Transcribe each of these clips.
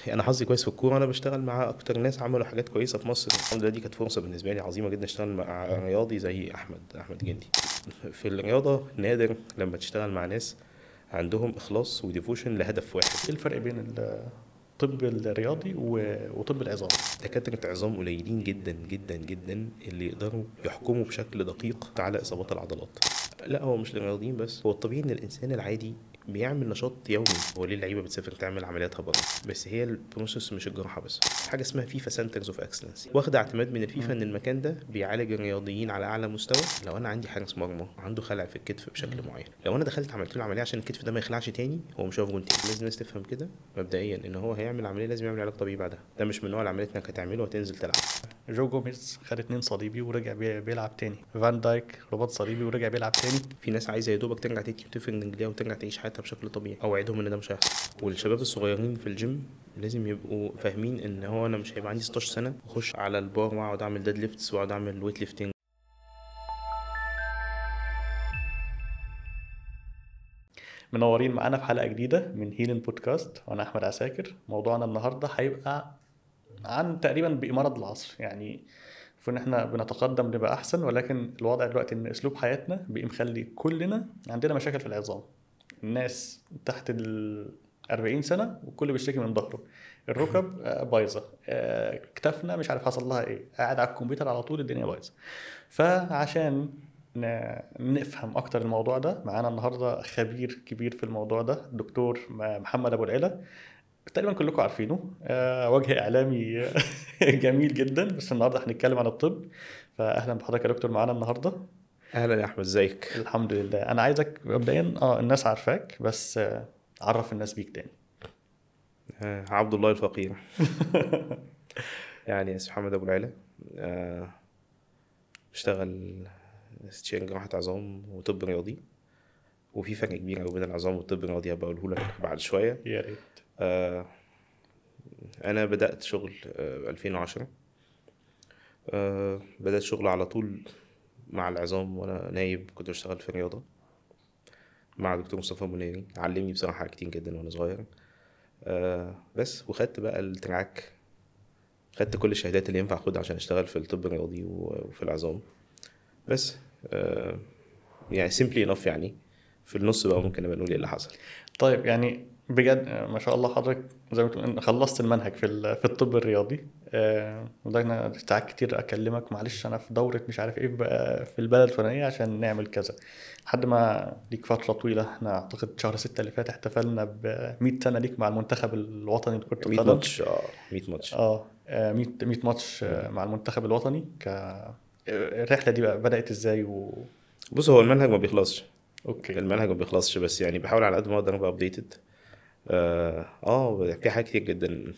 انا حظي كويس في الكوره، انا بشتغل مع اكتر ناس عملوا حاجات كويسة في مصر. الحمد لله دي كانت فرصة بالنسبة لي عظيمة جدا اشتغل مع رياضي زي احمد جندي. في الرياضة نادر لما تشتغل مع ناس عندهم اخلاص و devotion لهدف واحد. ايه الفرق بين الطب الرياضي وطب العظام؟ دكاترة عظام قليلين جدا جدا جدا اللي يقدروا يحكموا بشكل دقيق على اصابات العضلات. لا هو مش للرياضيين بس، هو الطبيعي ان الانسان العادي بيعمل نشاط يومي. هو ليه اللعيبة بتسافر تعمل عملياتها بره؟ بس هي ال process مش الجراحة بس. حاجة اسمها FIFA centers of excellence، واخده اعتماد من الفيفا ان المكان ده بيعالج الرياضيين على اعلى مستوى. لو انا عندي حارس مرمى عنده خلع في الكتف بشكل معين، لو انا دخلت عملت له عملية عشان الكتف ده ما يخلعش تاني، هو مش هيقف جون تاني. لازم الناس تفهم كده مبدئيا ان هو هيعمل عملية لازم يعمل علاج طبيعي بعدها. ده مش من نوع العمليات انك هتعمله وتنزل تلعب. جو جوميز خد 2 صليبي ورجع بيلعب تاني، فان دايك رباط صليبي ورجع بيلعب تاني. في ناس عايزه يا دوبك ترجع تتني وتفرد رجليها وترجع تعيش حياتها بشكل طبيعي. اوعدهم ان ده مش هيحصل. والشباب الصغيرين في الجيم لازم يبقوا فاهمين ان هو انا مش هيبقى عندي 16 سنة واخش على البار واقعد اعمل deadlifts واقعد اعمل weight lifting. منورين معانا في حلقة جديدة من هيلين بودكاست، وانا احمد عساكر. موضوعنا النهارده هيبقى عن تقريبا بمرض العصر. يعني المفروض ان احنا بنتقدم نبقى احسن، ولكن الوضع دلوقتي ان اسلوب حياتنا بقى مخلي كلنا عندنا مشاكل في العظام. الناس تحت ال 40 سنة والكل بيشتكي من ظهره، الركب بايظة، كتفنا مش عارف حصل لها ايه، قاعد على الكمبيوتر على طول الدنيا بايظة. فعشان نفهم اكتر الموضوع ده معانا النهارده خبير كبير في الموضوع ده، الدكتور محمد ابو العلا. تقريبا كلكم عارفينه، وجه اعلامي جميل جدا. بس النهارده هنتكلم عن الطب. فاهلا بحضرتك يا دكتور معانا النهارده. اهلا يا احمد، ازيك؟ الحمد لله. انا عايزك مبدئيا الناس عارفاك، بس عرف الناس بيك تاني. عبد الله الفقير. يعني اسمي محمد ابو العلا، بشتغل استشاري جراحة عظام وطب رياضي. وفي فرق كبير قوي بين العظام والطب الرياضي، هبقى اقوله لك بعد شوية. يا ريت. انا بدات شغل 2010. بدات شغل على طول مع العظام وانا نايب، كنت بشتغل في الرياضة مع دكتور مصطفى منيري. علمني بصراحة كتير جدا وانا صغير. بس وخدت بقى ال track، خدت كل الشهادات اللي ينفع اخدها عشان اشتغل في الطب الرياضي وفي العظام. بس يعني simply enough. يعني في النص بقى ممكن ابقى نقول ايه اللي حصل. طيب يعني بجد ما شاء الله حضرتك زي ما تقول خلصت المنهج في الطب الرياضي. والله ساعات كتير اكلمك معلش انا في دوره مش عارف ايه بقى في البلد الفلانية عشان نعمل كذا، لحد ما ليك فترة طويلة. احنا اعتقد شهر 6 اللي فات احتفلنا ب 100 سنة ليك مع المنتخب الوطني لكرة القدم. 100 ماتش. 100 ماتش. 100 ماتش مع المنتخب الوطني. الرحلة دي بقى بدات ازاي؟ بص، هو المنهج ما بيخلصش. okay، المنهج ما بيخلصش، بس يعني بحاول على قد ما اقدر ابقى updated. في حاجات كتير جدا.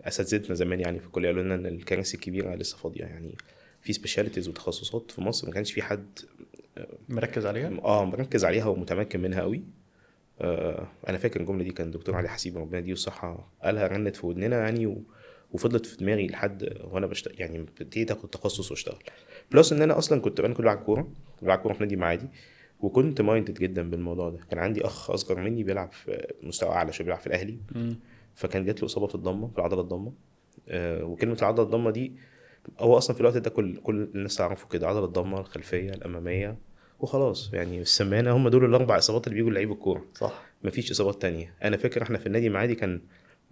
اساتذتنا زمان يعني في الكلية قالوا لنا ان الكراسي الكبيرة لسه فاضية. يعني في specialties وتخصصات في مصر ما كانش في حد مركز عليها، مركز عليها ومتمكن منها قوي. انا فاكر الجملة دي كان دكتور علي حسيب ربنا يديه الصحة قالها، رنت في ودننا يعني وفضلت في دماغي لحد وانا بشتغل. يعني ابتديت اخد تخصص واشتغل. plus ان انا اصلا كنت بلعب كورة، بلعب كورة في نادي معادي، وكنت minded جدا بالموضوع ده. كان عندي اخ اصغر مني بيلعب في مستوى اعلى شوية، بيلعب في الاهلي. فكان جات له اصابه في الضمة، في العضلة الضمة. وكلمه العضلة الضمة دي هو اصلا في الوقت ده كل الناس تعرفه كده، عضلة الضمة الخلفية الامامية وخلاص. يعني السمانه هم دول الاربع اصابات اللي بيجوا لعيب الكورة، صح؟ مفيش اصابات تانية. انا فاكر احنا في النادي معادي كان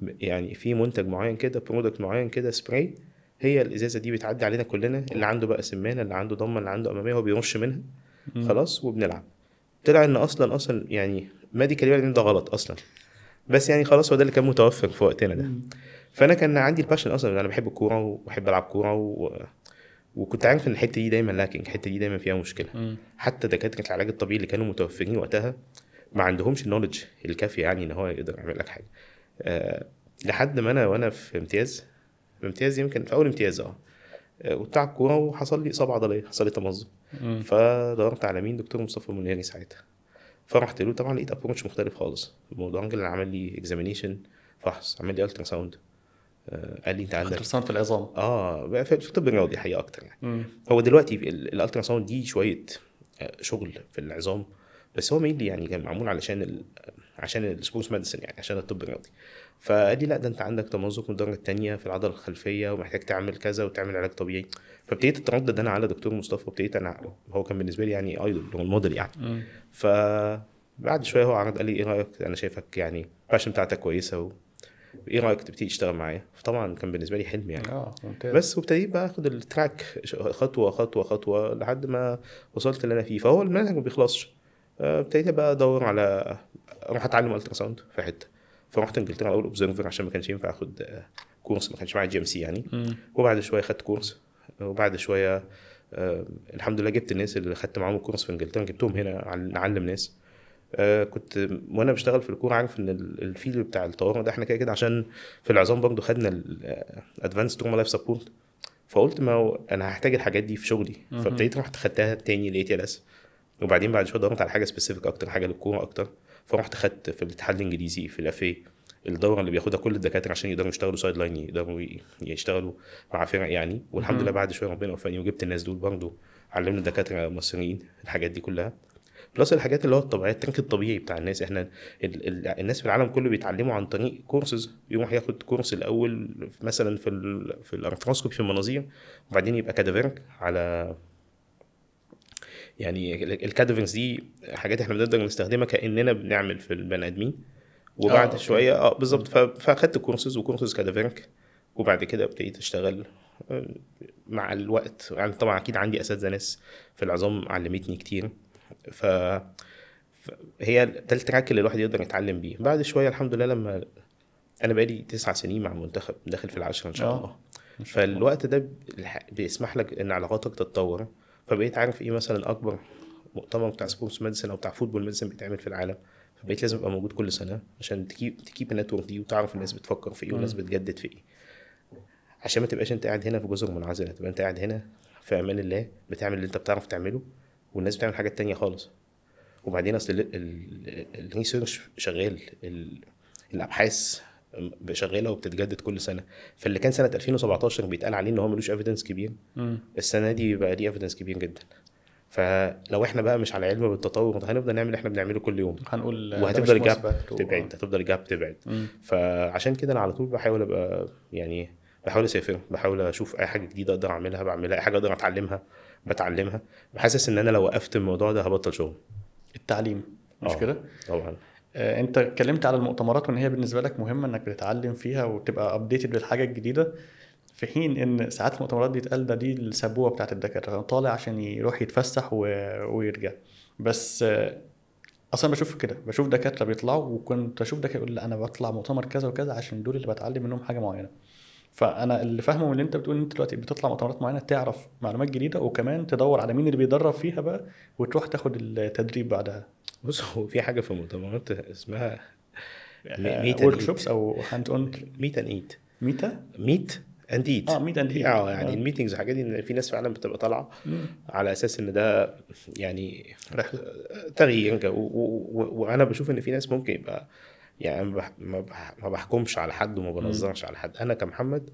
يعني في منتج معين كده، product معين كده، سبراي، هي الازازه دي بتعدي علينا كلنا، اللي عنده بقى سمانه، اللي عنده ضمه، اللي عنده امامية، هو بيرش منها خلاص وبنلعب. طلع ان اصلا يعني medically ده غلط اصلا، بس يعني خلاص هو ده اللي كان متوفر في وقتنا ده. فانا كان عندي ال passion اصلا، انا بحب الكورة وبحب العب كورة وكنت عارف ان الحتة دي دايما lacking، الحتة دي دايما فيها مشكلة. حتى دكاترة العلاج الطبيعي اللي كانوا متوفرين وقتها ما عندهمش ال knowledge الكافيه يعني ان هو يقدر يعمل لك حاجة. لحد ما انا وانا في امتياز يمكن في اول امتياز وبتاع الكورة، وحصل لي اصابه عضلية، حصل لي تمزق. فدورت على مين؟ دكتور مصطفى منيري ساعتها. فرحت له، طبعا لقيت approach مختلف خالص. الموضوع الراجل اللي عمل لي examination، فحص، عمل لي ultrasound. قال لي انت عندك ultrasound في العظام. في الطب الرياضي حقيقة اكتر يعني. هو دلوقتي ال ultrasound دي شوية شغل في العظام بس هو mainly يعني كان معمول علشان عشان ال sports medicine، يعني عشان الطب الرياضي. فقال لي لا ده انت عندك تمزق من الدرجة الثانية في العضلة الخلفية ومحتاج تعمل كذا وتعمل علاج طبيعي. فابتديت اتردد انا على دكتور مصطفى، وابتديت انا هو كان بالنسبة لي يعني idol، role model يعني. فبعد شوية هو عرض قال لي ايه رايك، انا شايفك يعني ال passion بتاعتك كويسة ايه رايك تبتدي تشتغل معايا؟ فطبعا كان بالنسبة لي حلم يعني. ممتاز. بس وابتديت بقى اخد ال track خطوة خطوة خطوة لحد ما وصلت اللي انا فيه. فهو المنهج ما بيخلصش. ابتديت بقى ادور على اروح اتعلم ultrasound في حتة، فرحت انجلترا الاول observer عشان ما كانش ينفع اخد كورس، ما كانش معايا GMC يعني. وبعد شوية خدت كورس، وبعد شوية الحمد لله جبت الناس اللي خدت معاهم الكورس في انجلترا، جبتهم هنا نعلم ناس. كنت وانا بشتغل في الكورة عارف ان ال field بتاع الطوارئ ده احنا كده كده عشان في العظام برضو خدنا ال advanced trauma life support، فقلت ما هو انا هحتاج الحاجات دي في شغلي. فابتديت رحت خدتها تاني ال ATLS، وبعدين بعد شوية دورت على حاجة specific اكتر، حاجة للكورة اكتر، فرحت خدت في الاتحاد الانجليزي في ال FA الدورة اللي بياخدها كل الدكاترة عشان يقدروا يشتغلوا sideline، يقدروا يشتغلوا مع فرق يعني. والحمد لله بعد شوية ربنا وفقني وجبت الناس دول برضو، علمنا الدكاترة المصريين الحاجات دي كلها، plus الحاجات اللي هو الطبيعية، ال track الطبيعي بتاع الناس. احنا الناس في العالم كله بيتعلموا عن طريق كورسز، يروح ياخد كورس الاول مثلا في ال arthroscopy في المناظير، وبعدين يبقى cadaveric على يعني ال cadavers دي حاجات احنا بنقدر نستخدمها كاننا بنعمل في البني ادمين. وبعد شوية بالظبط. فاخدت courses و courses cadaveric، وبعد كده ابتديت اشتغل مع الوقت يعني. طبعا اكيد عندي اساتذة ناس في العظام علمتني كتير، فهي ده ال track اللي الواحد يقدر يتعلم بيه. بعد شوية الحمد لله لما انا بقالي 9 سنين مع المنتخب، داخل في 10 ان شاء الله، فالوقت ده بيسمح لك ان علاقاتك تتطور. فبقيت عارف ايه مثلا اكبر مؤتمر بتاع sports medicine او بتاع football medicine بيتعمل في العالم، فبقيت لازم ابقى موجود كل سنة عشان ت keep ال network دي وتعرف الناس بتفكر في ايه والناس بتجدد في ايه، عشان ما تبقاش انت قاعد هنا في جزر منعزله، تبقى انت قاعد هنا في امان الله بتعمل اللي انت بتعرف تعمله، والناس بتعمل حاجات تانية خالص. وبعدين اصل ال research شغال، الابحاث شغالة وبتتجدد كل سنة. فاللي كان سنة 2017 بيتقال عليه ان هو ملوش evidence كبير، السنة دي بقى ليه evidence كبير جدا. فلو احنا بقى مش على علم بالتطور ده هنفضل نعمل اللي احنا بنعمله كل يوم، هنقول وهتفضل gap تبعد، هتفضل gap تبعد. فعشان كده انا على طول بحاول ابقى يعني بحاول اسافر، بحاول اشوف اي حاجة جديدة اقدر اعملها بعملها، اي حاجة اقدر اتعلمها بتعلمها. بحسس ان انا لو وقفت الموضوع ده هبطل شغل. التعليم مش كده؟ طبعا. انت اتكلمت على المؤتمرات وان هي بالنسبة لك مهمة انك بتتعلم فيها وتبقى updated بالحاجة الجديدة، في حين ان ساعات المؤتمرات دي اتقال ده دي السبوه بتاعت الدكاترة، طالع عشان يروح يتفسح ويرجع. بس اصلا بشوف كده، بشوف دكاترة بيطلعوا، وكنت اشوف دكاترة يقول لا انا بطلع مؤتمر كذا وكذا عشان دول اللي بتعلم منهم حاجة معينة. فانا اللي فاهمه من اللي انت بتقول ان انت دلوقتي بتطلع مؤتمرات معينة تعرف معلومات جديدة، وكمان تدور على مين اللي بيدرب فيها بقى وتروح تاخد التدريب بعدها. بص، هو في حاجة في المؤتمرات اسمها workshops او hand on، meet and eat، ميتا meet and eat، meet and eat، يعني ال meetings والحاجات دي، ان في ناس فعلا بتبقى طالعه على اساس ان ده يعني رحله تغيير. وانا بشوف ان في ناس ممكن يبقى يعني ما بحكمش على حد وما بنظرش على حد. انا كمحمد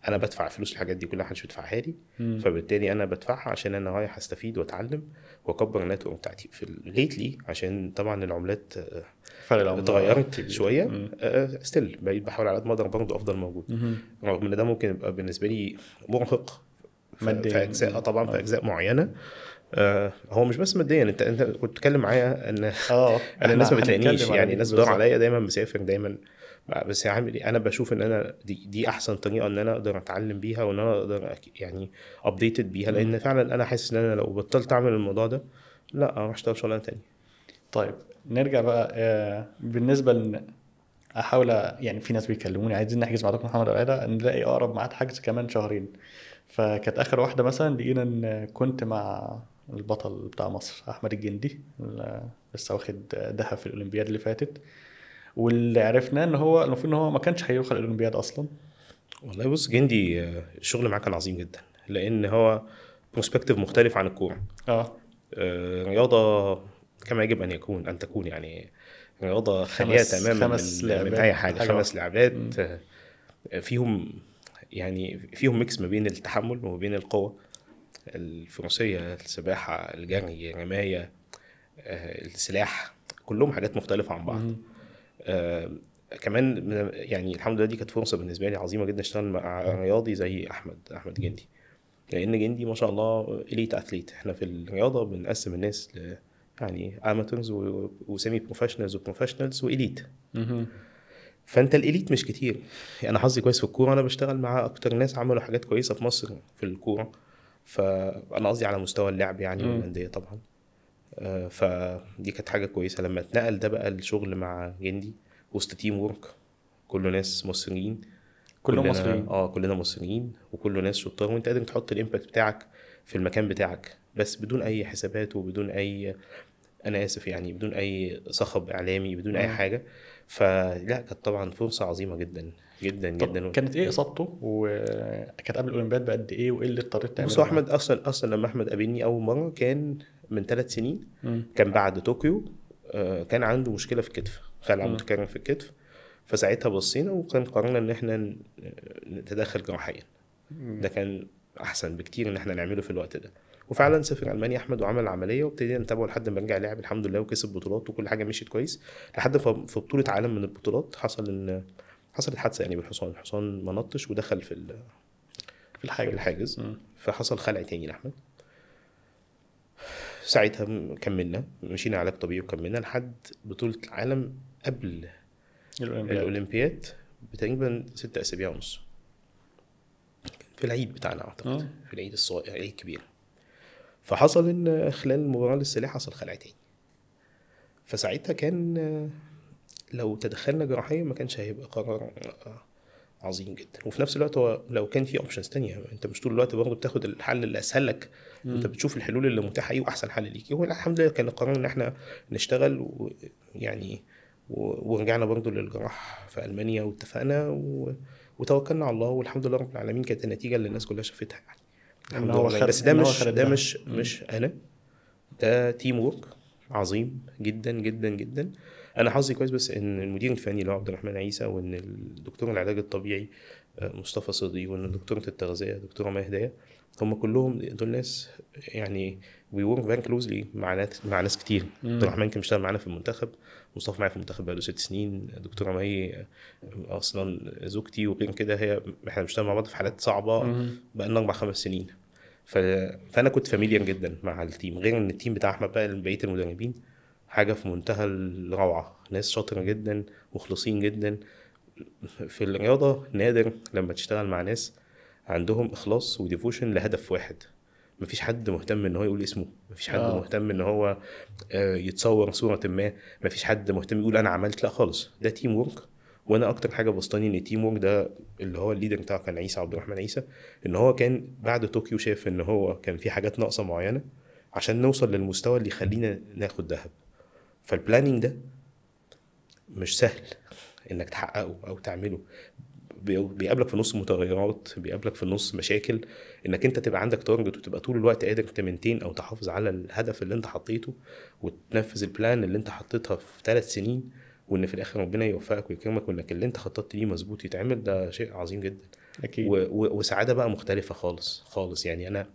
انا بدفع فلوس الحاجات دي كلها، محدش بيدفعها لي، فبالتالي انا بدفعها عشان انا رايح استفيد واتعلم واكبر ال network بتاعتي في lately، عشان طبعا العملات اتغيرت شوية. still بقيت بحاول على قد ما اقدر برضه افضل موجود، رغم ان ده ممكن يبقى بالنسبة لي مرهق في اجزاء، طبعا في اجزاء معينة. هو مش بس ماديا، انت كنت بتتكلم معايا ان انا الناس ما بتلاقينيش، يعني الناس بتدور عليا دايما، مسافر دايما، بس عامل ايه؟ انا بشوف ان انا دي احسن طريقه ان انا اقدر اتعلم بيها وان انا اقدر يعني updated بيها، لان فعلا انا حاسس ان انا لو بطلت اعمل الموضوع ده لا اروح اشتغل شغلانة تانية. طيب نرجع بقى بالنسبة احاول، يعني في ناس بيكلموني عايزين نحجز مع دكتور محمد العيدة، نلاقي اقرب ميعاد حجز كمان شهرين. فكانت اخر واحدة مثلا لقينا ان كنت مع البطل بتاع مصر احمد الجندي، لسه واخد ذهب في الاولمبياد اللي فاتت، واللي عرفناه ان هو المفروض ان هو ما كانش هيدخل الاولمبياد اصلا. والله بص، جندي الشغل معاه كان عظيم جدا، لان هو perspective مختلف عن الكورة. رياضة كما يجب ان يكون ان تكون، يعني رياضة خالية تماما من اي حاجة، 5 لعبات فيهم يعني فيهم mix ما بين التحمل وما بين القوة، الفروسية، السباحة، الجري، الرماية، السلاح، كلهم حاجات مختلفة عن بعض. كمان يعني الحمد لله دي كانت فرصة بالنسبة لي عظيمة جدا اشتغل مع رياضي زي احمد جندي، لان جندي ما شاء الله elite athlete. احنا في الرياضة بنقسم الناس يعني amateurs و semi professionals و professionals و elite. فانت ال elite مش كتير. انا حظي كويس في الكورة، انا بشتغل مع اكتر ناس عملوا حاجات كويسة في مصر في الكورة، فانا قصدي على مستوى اللعب يعني والاندية طبعا. فدي كانت حاجة كويسة. لما اتنقل ده بقى الشغل مع جندي وسط team work، كله ناس مصريين، كلهم مصريين، كلنا مصريين وكله ناس شطار، وانت قادر تحط ال impact بتاعك في المكان بتاعك، بس بدون اي حسابات وبدون اي، انا اسف يعني، بدون اي صخب اعلامي، بدون اي حاجة. فلا كانت طبعا فرصة عظيمة جدا جدا جدا. كانت ايه اصابته، وكانت قبل الاولمبياد بقد ايه، وايه اللي اضطريت تعمله؟ بص، احمد اصلا لما احمد قابلني اول مرة كان من 3 سنين، كان بعد طوكيو. كان عنده مشكلة في الكتف، خلع متكرر في الكتف. فساعتها بصينا وكان قررنا ان احنا نتدخل جراحيا. ده كان احسن بكتير ان احنا نعمله في الوقت ده. وفعلا سافر المانيا احمد وعمل عملية، وابتدينا نتابعه لحد ما رجع لعب الحمد لله، وكسب بطولات وكل حاجة مشيت كويس، لحد في بطوله عالم من البطولات حصل ان حصلت حادثه يعني بالحصان، الحصان ما نطش ودخل في الحاجز. فحصل خلع تاني لاحمد. ساعتها كملنا، مشينا علاج طبيعي وكملنا لحد بطوله العالم قبل الاولمبياد بتقريبا 6 أسابيع ونص، في العيد بتاعنا اعتقد، في العيد الصغير، العيد الكبير. فحصل ان خلال المباراة للسلاح حصل خلع تاني. فساعتها كان لو تدخلنا جراحيا ما كانش هيبقى قرار عظيم جدا، وفي نفس الوقت هو لو كان في options تانية، انت مش طول الوقت برضه بتاخد الحل اللي اسهل لك، انت بتشوف الحلول اللي متاحة ايه واحسن حل ليك. هو الحمد لله كان القرار ان احنا نشتغل، ويعني ورجعنا برضه للجراح في المانيا واتفقنا وتوكلنا على الله، والحمد لله رب العالمين كانت النتيجة اللي الناس كلها شافتها يعني. الحمد لله. بس ده مش ده مش انا، ده team work عظيم جدا جدا جدا. انا حظي كويس بس ان المدير الفني اللي هو عبد الرحمن عيسى، وان الدكتور العلاج الطبيعي مصطفى صدي، وان دكتورة التغذية دكتورة مي هدايا، هم كلهم دول ناس يعني we work very closely مع ناس كتير. عبد الرحمن كان بيشتغل معانا في المنتخب، مصطفى معايا في المنتخب بقاله 6 سنين، دكتورة مي اصلا زوجتي، وغير كده هي احنا بنشتغل مع بعض في حالات صعبة بقالنا 4-5 سنين. فانا كنت familiar جدا مع ال team، غير ان ال team بتاع احمد بقى بقية المدربين حاجة في منتهى الروعة، ناس شاطرة جدا مخلصين جدا في الرياضة. نادر لما تشتغل مع ناس عندهم اخلاص و devotion لهدف واحد، مفيش حد مهتم ان هو يقول اسمه، مفيش حد مهتم ان هو يتصور صوره ما، مفيش حد مهتم يقول انا عملت، لا خالص. ده team work. وانا اكتر حاجة بسطاني ان ال team work ده اللي هو ال leader بتاعه كان عيسى عبد الرحمن عيسى، ان هو كان بعد طوكيو شاف ان هو كان في حاجات ناقصه معينة عشان نوصل للمستوى اللي يخلينا ناخد ذهب. فال planning ده مش سهل انك تحققه او تعمله، بيقابلك في النص متغيرات، بيقابلك في النص مشاكل، انك انت تبقى عندك target وتبقى طول الوقت قادر ت maintain او تحافظ على الهدف اللي انت حطيته وتنفذ ال plan اللي انت حطيتها في 3 سنين، وان في الاخر ربنا يوفقك ويكرمك وانك اللي انت خططت ليه مظبوط يتعمل. ده شيء عظيم جدا اكيد. وسعادة بقى مختلفة خالص خالص. يعني انا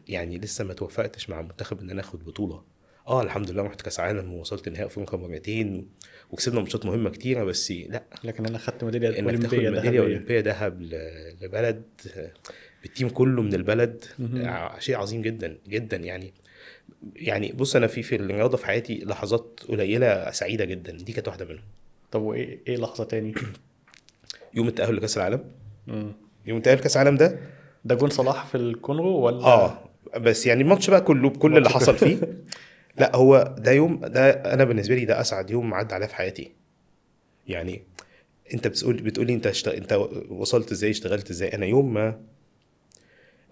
يعني لسه ما توفقتش مع المنتخب ان انا اخد بطوله، الحمد لله رحت كاس عالم ووصلت نهائي افريقيا مرتين وكسبنا ماتشات مهمة كتيرة، بس لا، لكن انا خدت ميدالية اولمبيه، ميدالية اولمبيه ذهب لبلد بال team كله من البلد، شيء عظيم جدا جدا. يعني بص، انا في الرياضة في حياتي لحظات قليله سعيدة جدا، دي كانت واحدة منهم. طب وايه لحظة تاني؟ يوم التاهل لكاس العالم. يوم التاهل لكاس العالم ده جون صلاح في الكونغو ولا؟ بس يعني الماتش بقى كله بكل اللي حصل فيه. لا هو ده يوم، ده انا بالنسبة لي ده اسعد يوم عدى عليا في حياتي. يعني انت بتقولي انت وصلت ازاي، اشتغلت ازاي. انا يوم ما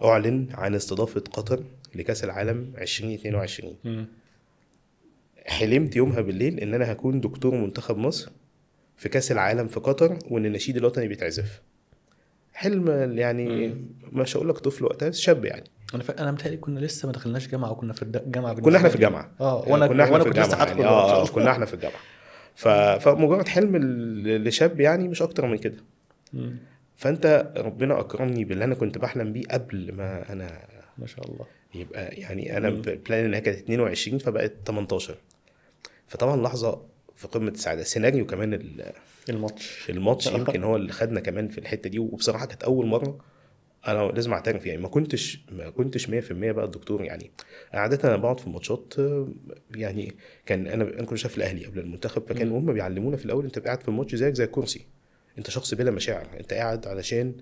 اعلن عن استضافة قطر لكاس العالم 2022 حلمت يومها بالليل ان انا هكون دكتور منتخب مصر في كاس العالم في قطر، وان النشيد الوطني بيتعزف. حلم يعني مش هقول لك طفل وقتها، بس شاب يعني. انا متهيألي كنا لسه ما دخلناش جامعه، وكنا في الجامعة، كنا احنا في الجامعة. وانا كنت لسه هدخل يعني. كنا احنا في الجامعة. فمجرد حلم لشاب يعني، مش اكتر من كده. فانت ربنا اكرمني باللي انا كنت بحلم بيه قبل ما انا ما شاء الله. يبقى يعني انا plan انها كانت 22 فبقت 18. فطبعا لحظة في قمة السعادة. سيناريو كمان الماتش يمكن هو اللي خدنا كمان في الحتة دي. وبصراحة كانت اول مرة انا لازم اعترف يعني ما كنتش 100% بقى الدكتور. يعني عادة انا بقعد في الماتشات، يعني كان انا كنت شايف الاهلي قبل المنتخب، فكان هم بيعلمونا في الاول انت قاعد في الماتش زيك زي الكرسي، انت شخص بلا مشاعر، انت قاعد علشان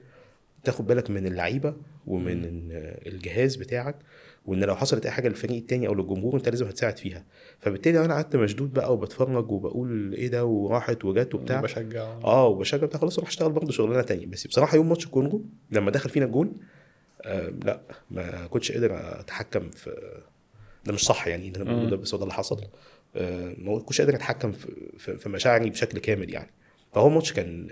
تاخد بالك من اللعيبة ومن الجهاز بتاعك، وان لو حصلت اي حاجة للفريق التاني او للجمهور انت لازم هتساعد فيها. فبالتالي انا قعدت مشدود بقى وبتفرج وبقول ايه ده وراحت وجت وبتاع، وبشجع بتاع، خلاص اروح اشتغل برضه شغلانة تانية. بس بصراحة يوم ماتش الكونغو لما دخل فينا الجول لا ما كنتش قادر اتحكم في ده، مش صح يعني اللي انا بقوله ده، بس هو ده اللي حصل. ما كنتش قادر اتحكم في مشاعري بشكل كامل يعني. فهو ماتش كان،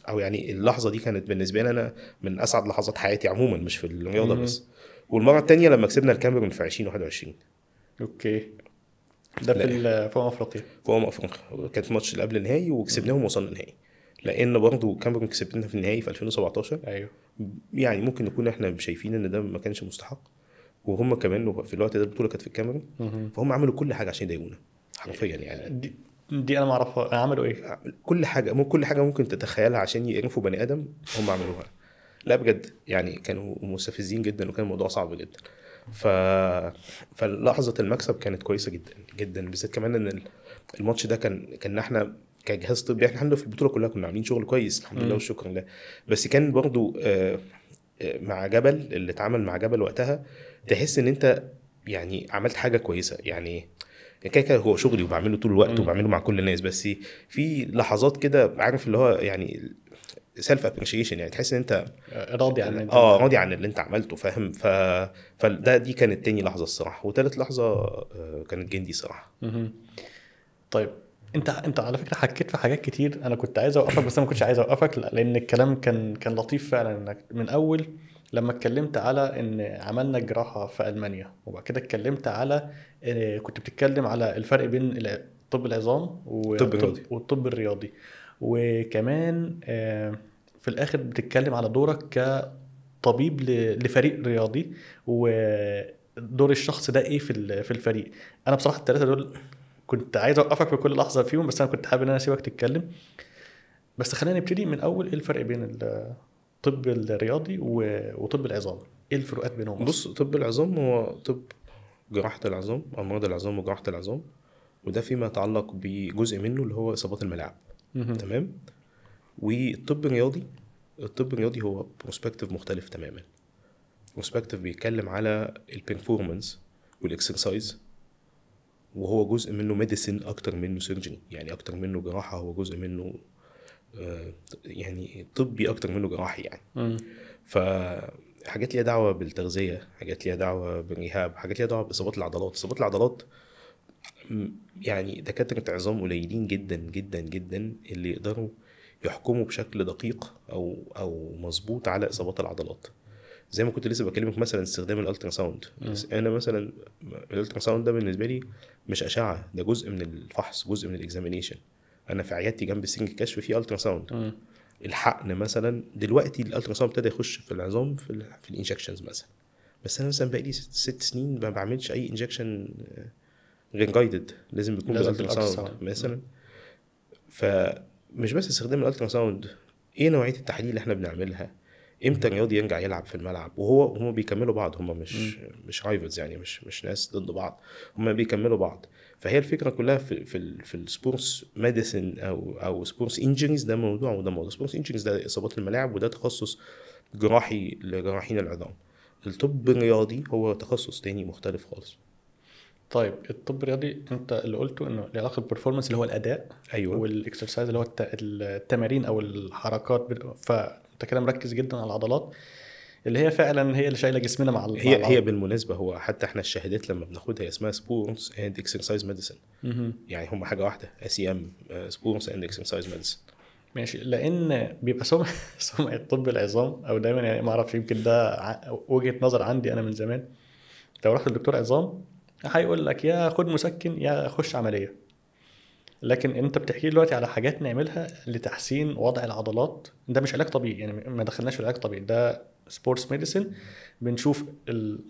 او يعني اللحظة دي كانت بالنسبة لي انا من اسعد لحظات حياتي عموما، مش في الرياضة بس. والمرة الثانية لما كسبنا الكاميرون في 2021. okay، ده في افريقيا. في افريقيا كانت ماتش اللي قبل النهائي وكسبناهم ووصلنا النهائي، لان برضه الكاميرون كسبتنا في النهائي في 2017. ايوه، يعني ممكن نكون احنا شايفين ان ده ما كانش مستحق، وهم كمان في الوقت ده البطولة كانت في الكاميرون، فهم عملوا كل حاجة عشان يضايقونا حرفيا يعني. دي انا ما اعرفها، عملوا ايه؟ كل حاجة، كل حاجة ممكن تتخيلها عشان يقرفوا بني ادم هم عملوها. لا بجد يعني كانوا مستفزين جدا، وكان الموضوع صعب جدا. فلحظه المكسب كانت كويسة جدا جدا، بالذات كمان ان الماتش ده كان احنا كجهاز طبي، احنا الحمد لله في البطولة كلها كنا عاملين شغل كويس الحمد لله والشكر لله. بس كان برضو مع جبل اللي اتعامل مع جبل وقتها، تحس ان انت يعني عملت حاجة كويسة. يعني كده هو شغلي وبعمله طول الوقت وبعمله مع كل الناس، بس في لحظات كده عارف اللي هو يعني self appreciation، يعني تحس ان انت راضي عن راضي عن اللي انت عملته، فاهم؟ فده دي كانت تاني لحظة الصراحة. وتالت لحظة كانت جندي صراحة. طيب انت على فكرة حكيت في حاجات كتير انا كنت عايز اوقفك، بس انا ما كنتش عايز اوقفك لان الكلام كان لطيف فعلا. انك من اول لما اتكلمت على ان عملنا جراحه في المانيا، وبعد كده اتكلمت على كنت بتتكلم على الفرق بين طب العظام والطب الرياضي، وكمان في الاخر بتتكلم على دورك كطبيب لفريق رياضي ودور الشخص ده ايه في الفريق. انا بصراحة الثلاثة دول كنت عايز اوقفك في كل لحظة فيهم، بس انا كنت حابب ان انا اسيبك تتكلم. بس خلينا نبتدي من اول، ايه الفرق بين الطب الرياضي وطب العظام؟ ايه الفروقات بينهم؟ بص، طب العظام هو طب جراحه العظام، امراض العظام وجراحه العظام، وده فيما يتعلق بجزء منه اللي هو اصابات الملاعب. تمام. والطب الرياضي، الطب الرياضي هو perspective مختلف تماما. perspective بيتكلم على ال performance وال exercise، وهو جزء منه medicine اكتر منه surgery، يعني اكتر منه جراحه، هو جزء منه يعني طبي اكتر منه جراحي يعني. فحاجات ليها دعوه بالتغذية، حاجات ليها دعوه بال rehab، حاجات ليها دعوه باصابات العضلات. اصابات العضلات يعني دكاترة عظام قليلين جدا جدا جدا اللي يقدروا يحكموا بشكل دقيق او مظبوط على اصابات العضلات. زي ما كنت لسه بكلمك مثلا استخدام ال ultrasound. انا مثلا ال ultrasound ده بالنسبة لي مش اشعه، ده جزء من الفحص، جزء من ال examination. انا في عيادتي جنب سنك الكشف في ultrasound. الحقن مثلا دلوقتي ال ultrasound ابتدى يخش في العظام في ال injections مثلا، بس انا مثلا بقالي 6 سنين ما بعملش اي injection غير guided، لازم يكون بال ultrasound مثلا. فمش بس استخدام ال ultrasound، ايه نوعية التحاليل اللي احنا بنعملها، امتى الرياضي يرجع يلعب في الملعب، وهو هم بيكملوا بعض، هم مش rivals يعني، مش ناس ضد بعض، هم بيكملوا بعض. فهي الفكرة كلها في ال sports medicine او sports injuries، ده موضوع وده موضوع. sports injuries ده اصابات الملاعب، وده تخصص جراحي لجراحين العظام. الطب الرياضي هو تخصص تاني مختلف خالص. طيب الطب الرياضي انت اللي قلته انه له علاقة بال performance اللي هو الاداء، ايوه، وال exercise اللي هو التمارين او الحركات، فانت كده مركز جدا على العضلات اللي هي فعلا هي اللي شايله جسمنا مع هي بالمناسبة هو حتى احنا الشهادات لما بناخدها اسمها sports and exercise medicine، يعني هم حاجة واحدة، SEM، sports and exercise medicine. ماشي، لان بيبقى سمعه طب العظام او دايما يعني ما اعرفش، يمكن ده وجهه نظر عندي انا من زمان، لو رحت للدكتور عظام هيقول لك يا خد مسكن يا خش عملية، لكن انت بتحكي دلوقتي على حاجات نعملها لتحسين وضع العضلات، ده مش علاج طبيعي يعني، ما دخلناش في العلاج الطبيعي، ده sports medicine بنشوف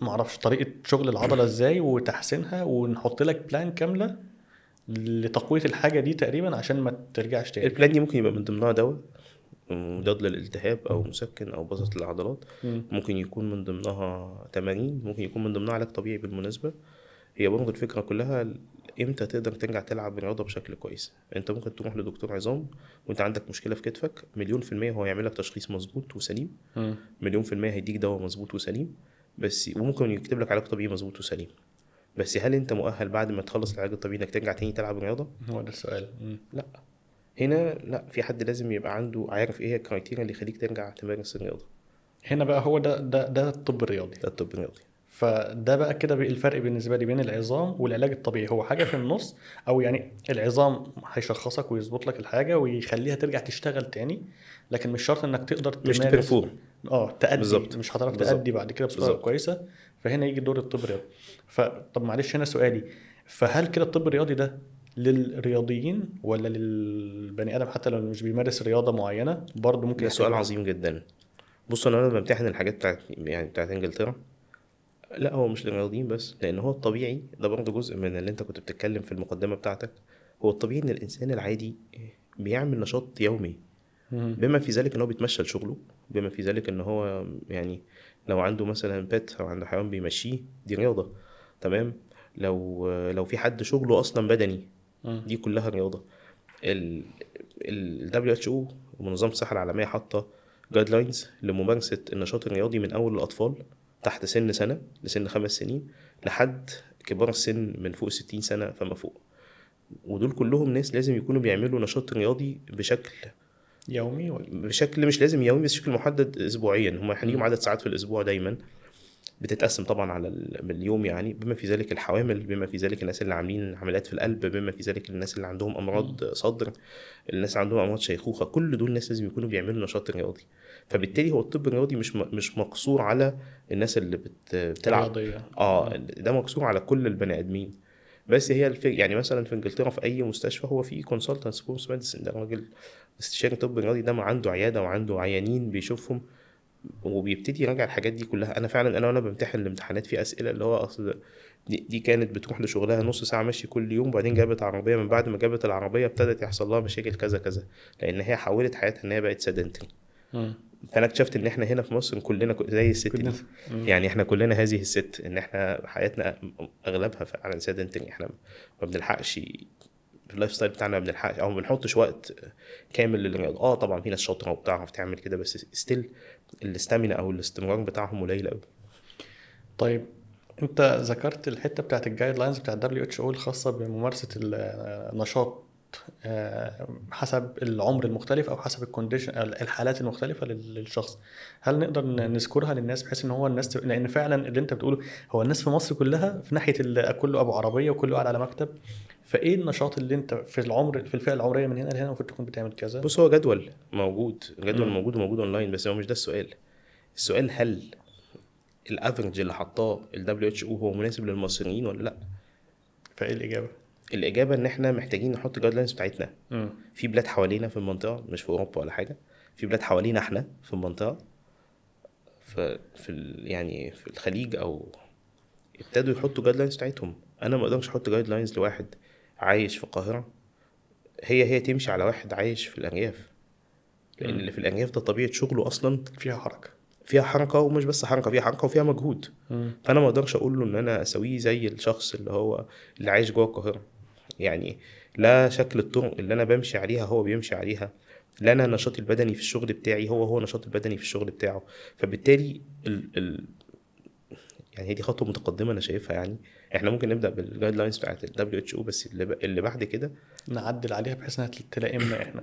معرفش طريقه شغل العضلة ازاي وتحسينها، ونحط لك plan كاملة لتقويه الحاجة دي تقريبا عشان ما ترجعش تاني. ال plan دي ممكن يبقى من ضمنها دواء مضاد للالتهاب او مسكن او بسط للعضلات، ممكن يكون من ضمنها تمارين، ممكن يكون من ضمنها علاج طبيعي. بالمناسبة هي برضه الفكرة كلها امتى تقدر ترجع تلعب رياضة بشكل كويس. انت ممكن تروح لدكتور عظام وانت عندك مشكلة في كتفك، 100% هو يعمل لك تشخيص مظبوط وسليم، 100% هيديك دواء مظبوط وسليم، بس وممكن يكتب لك علاج طبيعي مظبوط وسليم، بس هل انت مؤهل بعد ما تخلص العلاج الطبيعي انك ترجع تاني تلعب رياضة؟ هو ده السؤال. لا، هنا لا، في حد لازم يبقى عنده عارف ايه هي ال criteria اللي يخليك ترجع تمارس الرياضة. هنا بقى هو ده الطب الرياضي. ده الطب الرياضي. فده بقى كده الفرق بالنسبة لي بين العظام والعلاج الطبيعي، هو حاجة في النص، او يعني العظام هيشخصك ويظبط لك الحاجة ويخليها ترجع تشتغل تاني، لكن مش شرط انك تقدر مش ت perform، تأدي. بالزبط. مش هتعرف تأدي بعد كده بصورة كويسة، فهنا يجي دور الطب الرياضي. فطب معلش هنا سؤالي، فهل كده الطب الرياضي ده للرياضيين ولا للبني ادم حتى لو مش بيمارس رياضة معينة برضه ممكن؟ ده سؤال عظيم جدا. بص، انا بمتحن الحاجات بتاعت انجلترا، لا هو مش للرياضيين بس، لان هو الطبيعي ده برضه جزء من اللي انت كنت بتتكلم في المقدمة بتاعتك. هو الطبيعي ان الانسان العادي بيعمل نشاط يومي، بما في ذلك ان هو بيتمشى لشغلة، بما في ذلك ان هو يعني لو عنده مثلا pet او عنده حيوان بيمشيه، دي رياضة، تمام. لو في حد شغله اصلا بدني، دي كلها رياضة. ال WHO منظمة الصحة العالمية حاطه guidelines لممارسة النشاط الرياضي من اول الاطفال تحت سن سنة لسن 5 سنين لحد كبار السن من فوق 60 سنة فما فوق، ودول كلهم ناس لازم يكونوا بيعملوا نشاط رياضي بشكل يومي، ولا بشكل مش لازم يومي بس بشكل محدد اسبوعيا. هم ليهم عدد ساعات في الاسبوع دايما بتتقسم طبعا على اليوم، يعني بما في ذلك الحوامل، بما في ذلك الناس اللي عاملين عمليات في القلب، بما في ذلك الناس اللي عندهم امراض صدر، الناس اللي عندهم امراض شيخوخة، كل دول الناس لازم يكونوا بيعملوا نشاط رياضي. فبالتالي هو الطب الرياضي مش مقصور على الناس اللي بتلعب، ده مقصور على كل البني ادمين. بس هي يعني مثلا في انجلترا في اي مستشفى هو في consultant sports medicine، ده راجل استشاري طب رياضي، ده ما عنده عيادة وعنده عيانين بيشوفهم وبيبتدي يراجع الحاجات دي كلها. انا فعلا وانا بمتحن الامتحانات في اسئلة اللي هو اصل دي كانت بتروح لشغلها نص ساعة ماشي كل يوم، وبعدين جابت عربية، من بعد ما جابت العربية ابتدت يحصل لها مشاكل كذا كذا، لان هي حولت حياتها ان هي بقت sedentary. فانا اكتشفت ان احنا هنا في مصر كلنا زي الست دي، يعني احنا كلنا هذه الست، ان احنا حياتنا اغلبها فعلا sedentary. احنا ما بنلحقش في ال lifestyle بتاعنا، ما بنلحقش او ما بنحطش وقت كامل للرياضة. طبعا في ناس شاطرة وبتعرف تعمل كده، بس still ال stamina او الاستمرار بتاعهم قليل قوي. طيب انت ذكرت الحتة بتاعت ال guidelines بتاعت WHO الخاصة بممارسة النشاط حسب العمر المختلف او حسب ال condition، الحالات المختلفة للشخص، هل نقدر نذكرها للناس بحيث ان هو الناس لان فعلا اللي انت بتقوله هو الناس في مصر كلها في ناحية كله ابو عربية وكله قاعد على مكتب، فايه النشاط اللي انت في العمر في الفئة العمرية من هنا لهنا المفروض تكون بتعمل كذا؟ بص، هو جدول موجود، جدول موجود وموجود اونلاين، بس هو مش ده السؤال. السؤال هل ال average اللي حطاه ال WHO هو مناسب للمصريين ولا لا؟ فايه الاجابة؟ الاجابة ان احنا محتاجين نحط guidelines بتاعتنا. في بلاد حوالينا في المنطقة، مش في اوروبا ولا حاجة، في بلاد حوالينا احنا في المنطقة، في يعني في الخليج، او ابتدوا يحطوا guidelines بتاعتهم. انا ما اقدرش احط guidelines لواحد عايش في القاهرة هي تمشي على واحد عايش في الارياف، لان اللي في الارياف ده طبيعة شغله اصلا فيها حركة، فيها حركة، ومش بس حركة، فيها حركة وفيها مجهود. فانا ما اقدرش اقول له ان انا اسويه زي الشخص اللي هو اللي عايش جوه القاهرة. يعني لا شكل الطرق اللي انا بمشي عليها هو بيمشي عليها، لا انا نشاطي البدني في الشغل بتاعي هو نشاطي البدني في الشغل بتاعه. فبالتالي يعني هي دي خطوة متقدمة انا شايفها. يعني احنا ممكن نبدا بال guidelines بتاعت ال WHO، بس اللي بعد كده نعدل عليها بحيث انها تلائمنا احنا.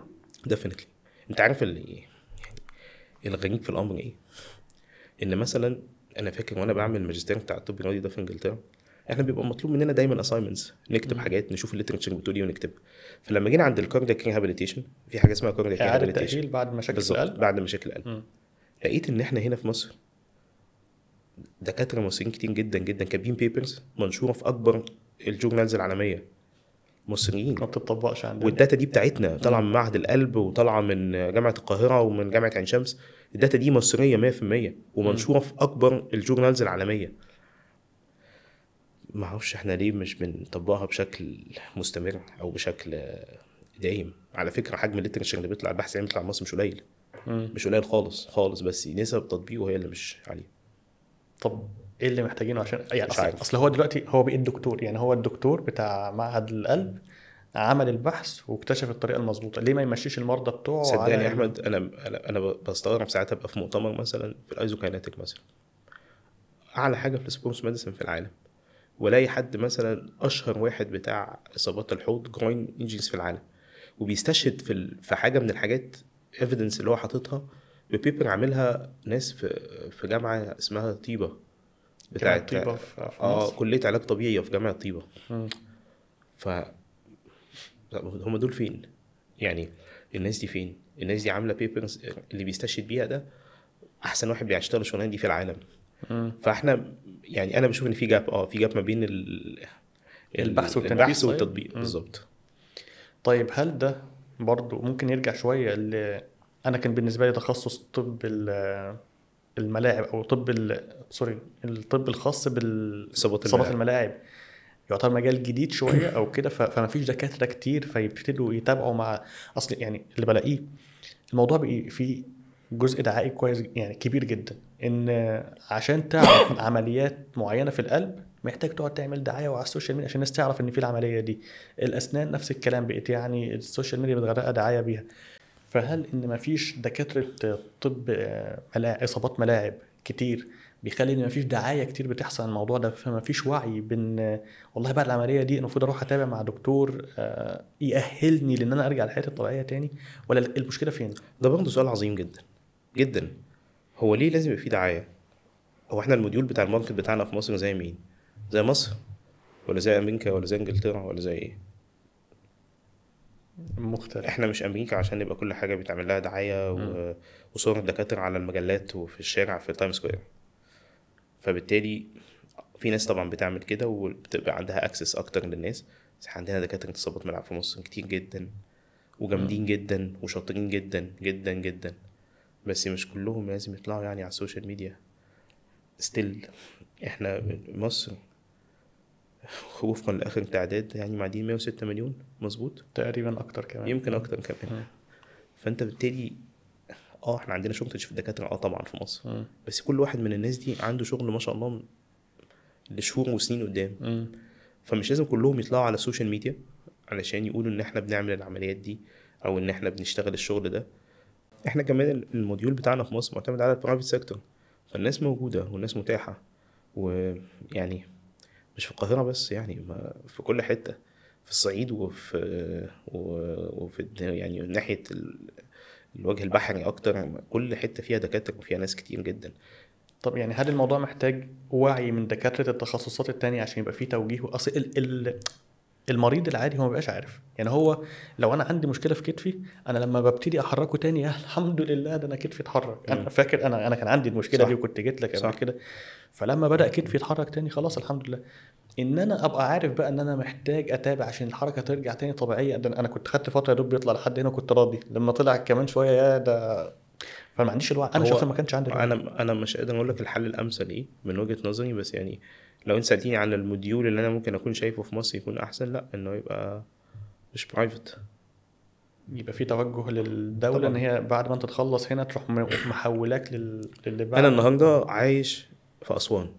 definitely. انت عارف اللي يعني الغريب في الامر ايه؟ ان مثلا انا فاكر وانا بعمل الماجستير بتاع الطب الرياضي ده في انجلترا، احنا بيبقى مطلوب مننا دايما assignments، نكتب حاجات، نشوف ال literature بتقول ايه ونكتب. فلما جينا عند ال cardiac rehabilitation، في حاجة اسمها cardiac rehabilitation بعد مشاكل القلب، بعد مشاكل القلب، لقيت ان احنا هنا في مصر دكاترة مصريين كتير جدا جدا كاتبين papers منشورة في اكبر ال journals العالمية، مصريين، ما بتطبقش عندنا. وال data دي بتاعتنا طالعه من معهد القلب وطالعه من جامعه القاهرة ومن جامعه عين شمس. ال data دي مصرية 100% ومنشوره في اكبر ال journals العالمية. ما اعرفش احنا ليه مش بنطبقها بشكل مستمر او بشكل دايم. على فكرة حجم ال literature اللي بيطلع، البحث العلمي بيطلع مصر مش قليل، مش قليل خالص خالص، بس نسب تطبيقه هي اللي مش عالية. طب ايه اللي محتاجينه عشان يعني اصل هو دلوقتي هو بقى الدكتور، يعني هو الدكتور بتاع معهد القلب عمل البحث واكتشف الطريقة المظبوطه، ليه ما يمشيش المرضى بتوعه؟ صدقني يا احمد انا بستغرب ساعات ابقى في مؤتمر مثلا في ال isokinetic مثلا، اعلى حاجة في ال sports medicine في العالم، ولاقي حد مثلا اشهر واحد بتاع اصابات الحوض groin injuries في العالم، وبيستشهد في حاجة من الحاجات evidence اللي هو حاططها ب paper عاملها ناس في جامعه اسمها طيبة، بتاعت طيبة في مصر، كليه علاج طبيعي في جامعه طيبة. ف هم دول فين يعني؟ الناس دي فين؟ الناس دي عامله papers اللي بيستشهد بيها ده احسن واحد بيشتغل الشغلانة دي في العالم. فاحنا يعني انا بشوف ان في gap، في gap ما بين البحث والتنفيذ والتطبيق. بالظبط. طيب هل ده برضو ممكن يرجع شوية انا كان بالنسبة لي تخصص طب الملاعب او طب الطب الخاص باصابات الملاعب يعتبر مجال جديد شوية او كده، فما فيش دكاترة كتير فيبتدوا يتابعوا مع اصل يعني اللي بلاقيه الموضوع بقى فيه جزء دعائي كويس يعني كبير جدا، ان عشان تعرف عمليات معينة في القلب محتاج تقعد تعمل دعاية وعلى ال social media عشان الناس تعرف ان في العملية دي. الاسنان نفس الكلام، بقت يعني ال social media بتغرقها دعاية بيها. فهل ان مفيش دكاترة طب اصابات ملاعب كتير بيخلي ان مفيش دعاية كتير بتحصل عن الموضوع ده، فمفيش وعي بان والله بعد العملية دي المفروض اروح اتابع مع دكتور يأهلني لان انا ارجع لحياتي الطبيعية تاني، ولا المشكلة فين؟ ده برضه سؤال عظيم جدا جدا. هو ليه لازم يبقى في دعاية؟ هو احنا الموديول بتاع ال market بتاعنا في مصر زي مين؟ زي مصر ولا زي امريكا ولا زي انجلترا ولا زي ايه؟ مختلف. احنا مش امريكا عشان يبقى كل حاجة بيتعمل لها دعاية وصور الدكاترة على المجلات وفي الشارع في Times Square. فبالتالي في ناس طبعا بتعمل كده وبتبقى عندها access اكتر للناس، بس عندنا دكاترة اصابات ملعب في مصر كتير جدا وجامدين جدا وشاطرين جدا جدا جدا، بس مش كلهم لازم يطلعوا يعني على ال social media. still احنا مصر وفقا لاخر تعداد يعني معديين 106 مليون، مظبوط تقريبا، اكتر كمان، يمكن اكتر كمان. فانت بالتالي احنا عندنا shortage في الدكاترة طبعا في مصر، بس كل واحد من الناس دي عنده شغل ما شاء الله لشهور وسنين قدام. فمش لازم كلهم يطلعوا على ال social media علشان يقولوا ان احنا بنعمل العمليات دي او ان احنا بنشتغل الشغل ده. احنا كمان الموديول بتاعنا في مصر معتمد على ال private sector، فالناس موجودة والناس متاحة، ويعني مش في القاهرة بس، يعني في كل حتة، في الصعيد وفي يعني ناحية الوجه البحري اكتر، كل حتة فيها دكاترة وفيها ناس كتير جدا. طب يعني هل الموضوع محتاج وعي من دكاترة التخصصات التانية عشان يبقى فيه توجيه؟ اصل المريض العادي هو ما بقاش عارف، يعني هو لو انا عندي مشكلة في كتفي، انا لما ببتدي احركه تاني الحمد لله ده انا كتفي اتحرك. انا فاكر انا كان عندي المشكلة دي وكنت جيت لك قبل كده، فلما بدا كتفي يتحرك تاني خلاص الحمد لله. ان انا ابقى عارف بقى ان انا محتاج اتابع عشان الحركة ترجع تاني طبيعية. ده انا كنت خدت فترة يا دوب بيطلع لحد هنا وكنت راضي، لما طلع كمان شوية يا ده، فما عنديش الوعي. انا شخصيا ما كانش عندي الوعي. انا مش قادر اقول لك الحل الامثل ايه من وجهه نظري، بس يعني لو انت سالتيني عن الموديول اللي انا ممكن اكون شايفه في مصر يكون احسن، لا انه يبقى مش private، يبقى في توجه للدولة طبعا. ان هي بعد ما انت تخلص هنا تروح محولاك للي بعد. انا النهارده عايش في اسوان،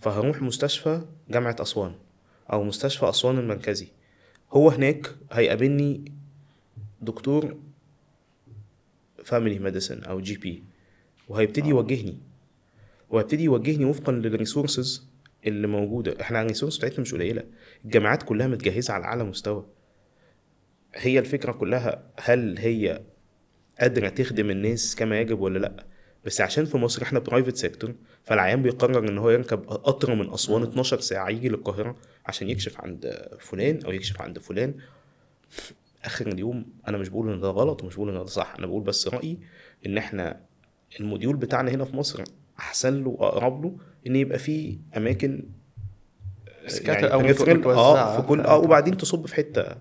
فهروح مستشفى جامعه اسوان او مستشفى اسوان المركزي، هو هناك هيقابلني دكتور family medicine او GP، وهيبتدي يوجهني، وهيبتدي يوجهني وفقا لل resources اللي موجودة. احنا ال resources بتاعتنا مش قليله، الجامعات كلها متجهزه على اعلى مستوى. هي الفكرة كلها هل هي قادرة تخدم الناس كما يجب ولا لا؟ بس عشان في مصر احنا private sector، فالعيان بيقرر ان هو يركب قطر من اسوان 12 ساعة يجي للقاهره عشان يكشف عند فلان او يكشف عند فلان. اخر اليوم انا مش بقول ان ده غلط ومش بقول ان ده صح، انا بقول بس رايي ان احنا الموديول بتاعنا هنا في مصر احسن له واقرب له ان يبقى فيه اماكن يعني او peripheral، في كل وبعدين تصب في حتة،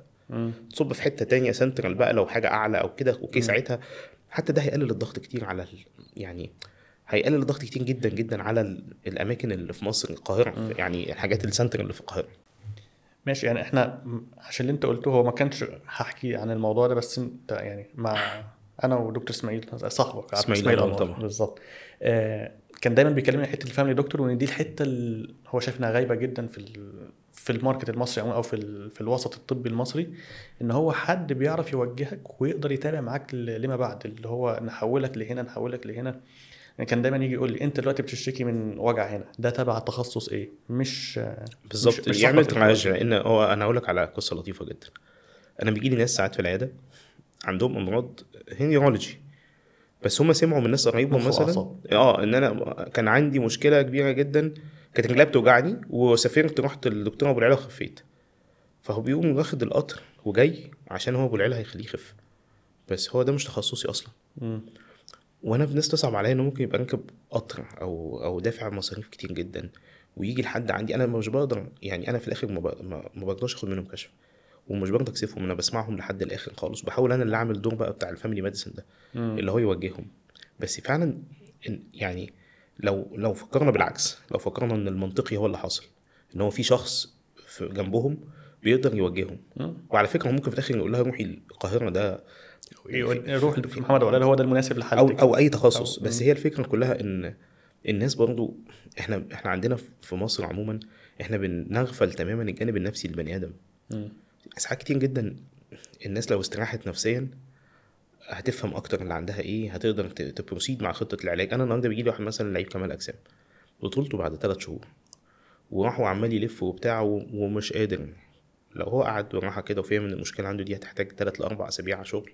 تصب في حتة تانية سنترال بقى لو حاجة اعلى او كده. okay ساعتها حتى ده هيقلل الضغط كتير على يعني هيقلل الضغط كتير جدا جدا على الاماكن اللي في مصر، القاهرة، يعني الحاجات السنترال اللي في القاهرة. ماشي. يعني احنا عشان اللي انت قلته هو ما كانش هحكي عن الموضوع ده، بس انت يعني مع انا ودكتور اسماعيل صاحبك، اسماعيل طبعا بالظبط، كان دايما بيكلمني حتة ال family doctor، وان دي الحتة اللي هو شايف انها غايبة جدا في ال market المصري او في الوسط الطبي المصري، ان هو حد بيعرف يوجهك ويقدر يتابع معاك لما بعد، اللي هو نحولك لهنا نحولك لهنا. يعني كان دايما يجي يقول لي انت دلوقتي بتشتكي من وجع هنا، ده تبع تخصص ايه؟ مش بالظبط يعمل triage. لان هو انا هقول لك على قصة لطيفة جدا. انا بيجي لي ناس ساعات في العيادة عندهم امراض neurology، بس هم سمعوا من ناس قريبهم مثلا ان انا كان عندي مشكلة كبيرة جدا، كانت رجلي بتوجعني، وسافرت رحت للدكتور ابو العلا وخفيت. فهو بيقوم واخد القطر وجاي عشان هو ابو العلا هيخليه يخف، بس هو ده مش تخصصي اصلا. وانا الناس تصعب عليا انه ممكن يبقى راكب قطر او دافع مصاريف كتير جدا ويجي لحد عندي، انا مش بقدر، يعني انا في الاخر ما بقدرش اخد منهم كشف، ومش برضه اكسفهم، انا بسمعهم لحد الاخر خالص، بحاول انا اللي اعمل دور بقى بتاع ال family medicine ده اللي هو يوجههم. بس فعلا يعني لو فكرنا بالعكس، لو فكرنا ان المنطقي هو اللي حصل، ان هو في شخص في جنبهم بيقدر يوجههم. وعلى فكرة ممكن في الاخر يقول لها روحي القاهرة، ده روح لدكتور محمد ابو العلا، هو ده المناسب لحالتك، او اي تخصص. بس هي الفكرة كلها ان الناس برضو احنا عندنا في مصر عموما احنا بنغفل تماما الجانب النفسي للبني ادم. ساعات كتير جدا الناس لو استراحت نفسيا هتفهم اكتر اللي عندها ايه، هتقدر ت proceed مع خطه العلاج. انا النهارده بيجي لي واحد مثلا لعيب كمال اجسام، بطولته بعد 3 شهور، وراح وعمال يلف وبتاع ومش قادر. لو هو قعد وراحة كده وفهم ان المشكلة عنده دي هتحتاج 3 ل 4 اسابيع شغل،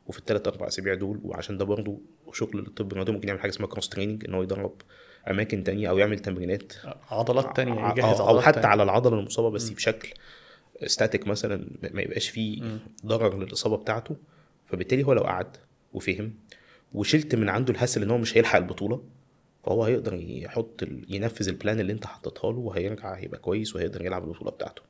وفي 3-4 اسابيع دول، وعشان ده برضه شغل الطب الرياضي، ممكن يعمل حاجة اسمها cross training، ان هو يدرب اماكن تانية او يعمل تمرينات عضلات تانية، يجهز عضلات او حتى على العضلة المصابة بس بشكل static مثلا، ما يبقاش فيه ضرر للاصابة بتاعته. فبالتالي هو لو قعد وفهم وشلت من عنده ال hassle ان هو مش هيلحق البطولة، فهو هيقدر يحط ينفذ ال plan اللي انت حطيتها له، وهيرجع هيبقى كويس وهيقدر يلعب البطولة بتاعته.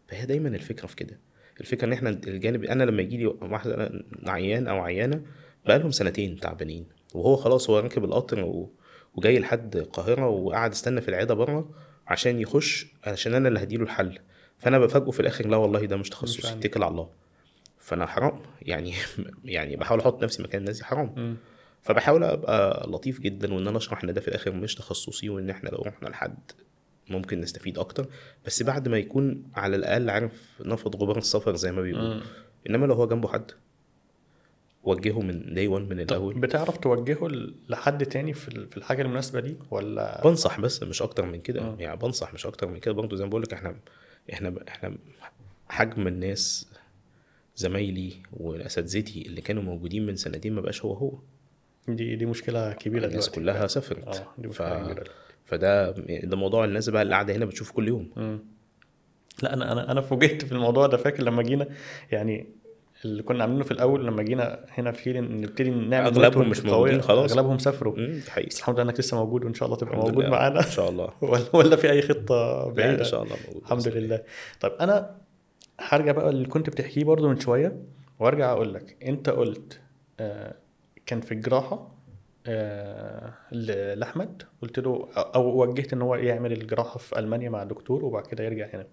فهي دايما الفكرة في كده، الفكرة ان احنا الجانب، انا لما يجي لي واحد عيان او عيانه بقالهم 2 سنين تعبانين، وهو خلاص هو راكب القطر وجاي لحد القاهرة وقعد استنى في العيادة بره عشان يخش، عشان انا اللي هديله الحل، فانا بفاجئه في الاخر لا والله ده مش تخصصي، اتكل على الله. فانا حرام يعني بحاول احط نفسي مكان الناس دي، حرام. فبحاول ابقى لطيف جدا، وان انا اشرح ان ده في الاخر مش تخصصي، وان احنا لو رحنا لحد ممكن نستفيد اكتر، بس بعد ما يكون على الاقل عارف نفض غبار السفر زي ما بيقولوا. انما لو هو جنبه حد وجهه من day 1 من الاول. بتعرف توجهه لحد تاني في الحاجة المناسبة دي ولا؟ بنصح بس مش اكتر من كده. يعني بنصح مش اكتر من كده. برضه زي ما بقول لك احنا حجم الناس، زمايلي واساتذتي اللي كانوا موجودين من 2 سنين ما بقاش هو. دي مشكلة كبيرة، الناس كلها سافرت. دي مشكلة كبيرة. فده ده موضوع الناس بقى اللي قاعدة هنا بتشوف كل يوم. لا انا فوجئت في الموضوع ده. فاكر لما جينا، يعني اللي كنا عاملينه في الاول لما جينا هنا في هيلين نبتدي نعمل، اغلبهم مش موجودين خلاص، اغلبهم سافروا. بس الحمد لله انك لسه موجود، وان شاء الله تبقى موجود معانا ان شاء الله. ولا في اي خطه بعيدة؟ ان شاء الله موجود الحمد لله. طيب انا هرجع بقى اللي كنت بتحكيه برضو من شوية، وارجع اقول لك انت قلت كان في الجراحة لاحمد، قلت له او وجهت ان هو يعمل الجراحة في المانيا مع الدكتور وبعد كده يرجع هنا.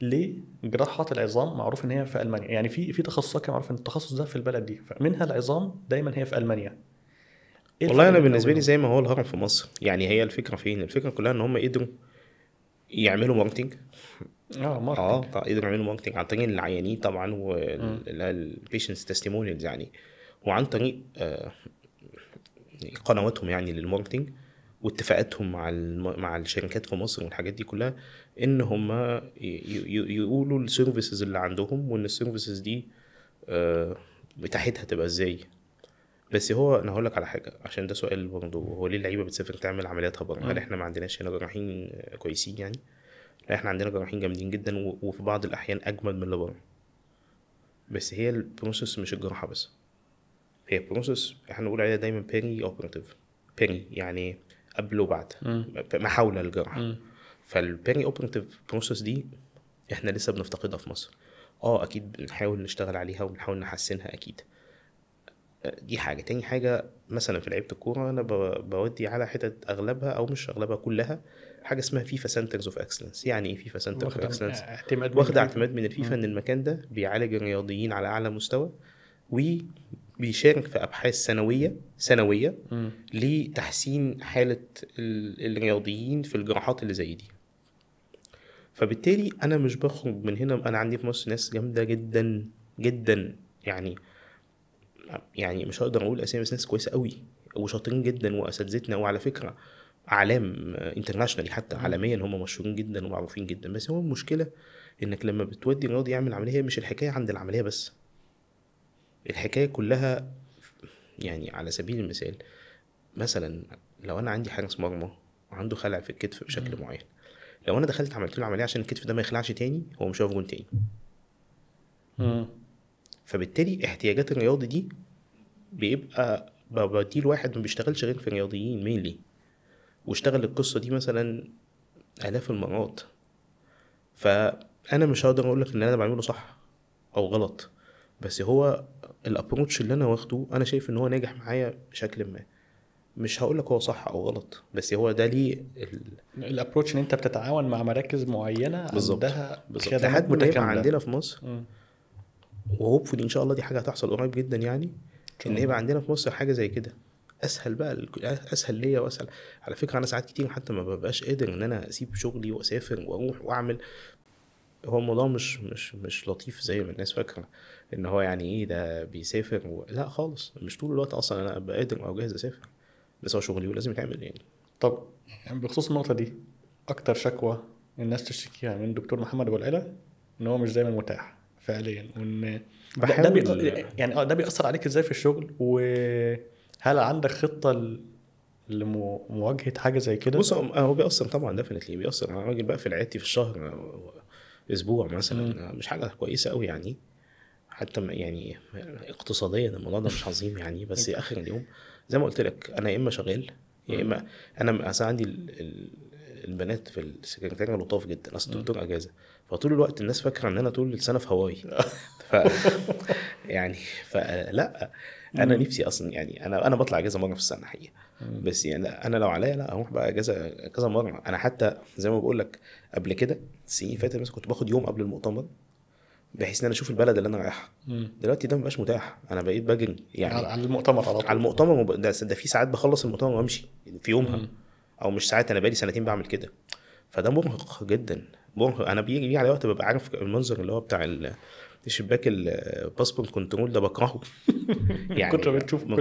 ليه جراحه العظام معروف ان هي في المانيا؟ يعني في تخصصات معروف ان التخصص ده في البلد دي، فمنها العظام دايما هي في المانيا. إيه والله انا بالنسبة لي زي ما هو الهرم في مصر. يعني هي الفكرة فين؟ الفكرة كلها ان هم قدروا يعملوا marketing. Marketing. قدروا يعملوا marketing عن طريق العيانين طبعا، وال patients testimonials يعني، وعن طريق قنواتهم يعني لل marketing، واتفاقاتهم مع الشركات في مصر والحاجات دي كلها، ان هم يقولوا ال services اللي عندهم، وان ال services دي بتاعتها تبقى ازاي. بس هو انا هقول لك على حاجة، عشان ده سؤال برضه، هو ليه اللعيبة بتسافر تعمل عملياتها بره؟ هل احنا ما عندناش هنا جراحين كويسين يعني؟ لا، احنا عندنا جراحين جامدين جدا، وفي بعض الاحيان اجمد من اللي بره. بس هي ال process مش الجراحة بس، هي process احنا نقول عليها دايما peri operative. peri يعني قبل وبعد، ما حول الجراحة. فال perioperative process دي احنا لسه بنفتقدها في مصر. اكيد بنحاول نشتغل عليها وبنحاول نحسنها اكيد. دي حاجة. تاني حاجة مثلا في لعيبة الكورة انا بودي على حتت اغلبها او مش اغلبها كلها حاجة اسمها FIFA centers of excellence. يعني ايه FIFA center of excellence؟ واخده اعتماد من الفيفا ان المكان ده بيعالج الرياضيين على اعلى مستوى، وبيشارك في ابحاث سنوية لتحسين حاله الرياضيين في الجراحات اللي زي دي. فبالتالي انا مش بخرج من هنا. انا عندي في مصر ناس جامدة جدا جدا، يعني مش هقدر اقول اسامي، بس ناس كويسة قوي وشاطرين جدا واساتذتنا، وعلى فكرة اعلام internationally حتى عالميا هم مشهورين جدا ومعروفين جدا. بس هو المشكلة انك لما بتودي رياضي يعمل عملية، مش الحكاية عند العملية بس، الحكاية كلها. يعني على سبيل المثال مثلا لو انا عندي حارس مرمى وعنده خلع في الكتف بشكل معين، لو انا دخلت عملت له عملية عشان الكتف ده ما يخلعش تاني، هو مش هيقف جون تاني. فبالتالي احتياجات الرياضي دي بيبقى بديل واحد ما بيشتغلش غير في الرياضيين mainly، واشتغل القصة دي مثلا آلاف المرات. فانا مش هقدر اقول لك ان انا بعمله صح او غلط، بس هو ال approach اللي انا واخده انا شايف ان هو ناجح معايا بشكل ما. مش هقول لك هو صح او غلط، بس هو ده ليه ال approach ان انت بتتعاون مع مراكز معينة عندها خدمات متكاملة عندنا في مصر. و hopefully ان شاء الله دي حاجة هتحصل قريب جدا، يعني ان يبقى عندنا في مصر حاجة زي كده اسهل بقى، اسهل ليا واسهل. على فكرة انا ساعات كتير حتى ما ببقاش قادر ان انا اسيب شغلي واسافر واروح واعمل. هو الموضوع مش مش مش لطيف زي ما الناس فاكره ان هو يعني ايه ده بيسافر لا خالص، مش طول الوقت اصلا انا ابقى قادر او جاهز اسافر، بس هو شغلي ولازم يتعمل يعني. طب بخصوص النقطة دي، اكتر شكوى الناس تشتكيها من دكتور محمد ابو العلا ان هو مش دايما متاح فعليا، وان ده يعني ده بيأثر عليك ازاي في الشغل، وهل عندك خطه لمواجهة حاجة زي كده؟ بص هو بيأثر طبعا، definitely بيأثر. انا راجل بقى في عيادتي في الشهر اسبوع مثلا، مش حاجة كويسة قوي يعني، حتى يعني اقتصاديا الموضوع ده مش عظيم يعني. بس اخر اليوم زي ما قلت لك انا يا اما شغال يا اما انا اصلا عندي البنات في السكرتيره لطاف جدا، اصل الدكتور اجازه، فطول الوقت الناس فاكره ان انا طول السنة في هواي. يعني فلا انا نفسي اصلا يعني انا بطلع اجازه مرة في السنة حقيقة، بس يعني انا لو عليا لا اروح بقى اجازه كذا مرة. انا حتى زي ما بقول لك قبل كده السنين اللي فاتت مثلا كنت باخد يوم قبل المؤتمر بحيث ان انا اشوف البلد اللي انا رايحها. دلوقتي ده مبقاش متاح، انا بقيت بجري يعني على المؤتمر على طول، على المؤتمر. ده في ساعات بخلص المؤتمر وامشي في يومها، او مش ساعات، انا بقالي سنتين بعمل كده. فده مرهق جدا، مرهق. انا بيجي على وقت ببقى عارف المنظر اللي هو بتاع الشباك ال passport control ده بكرهه يعني من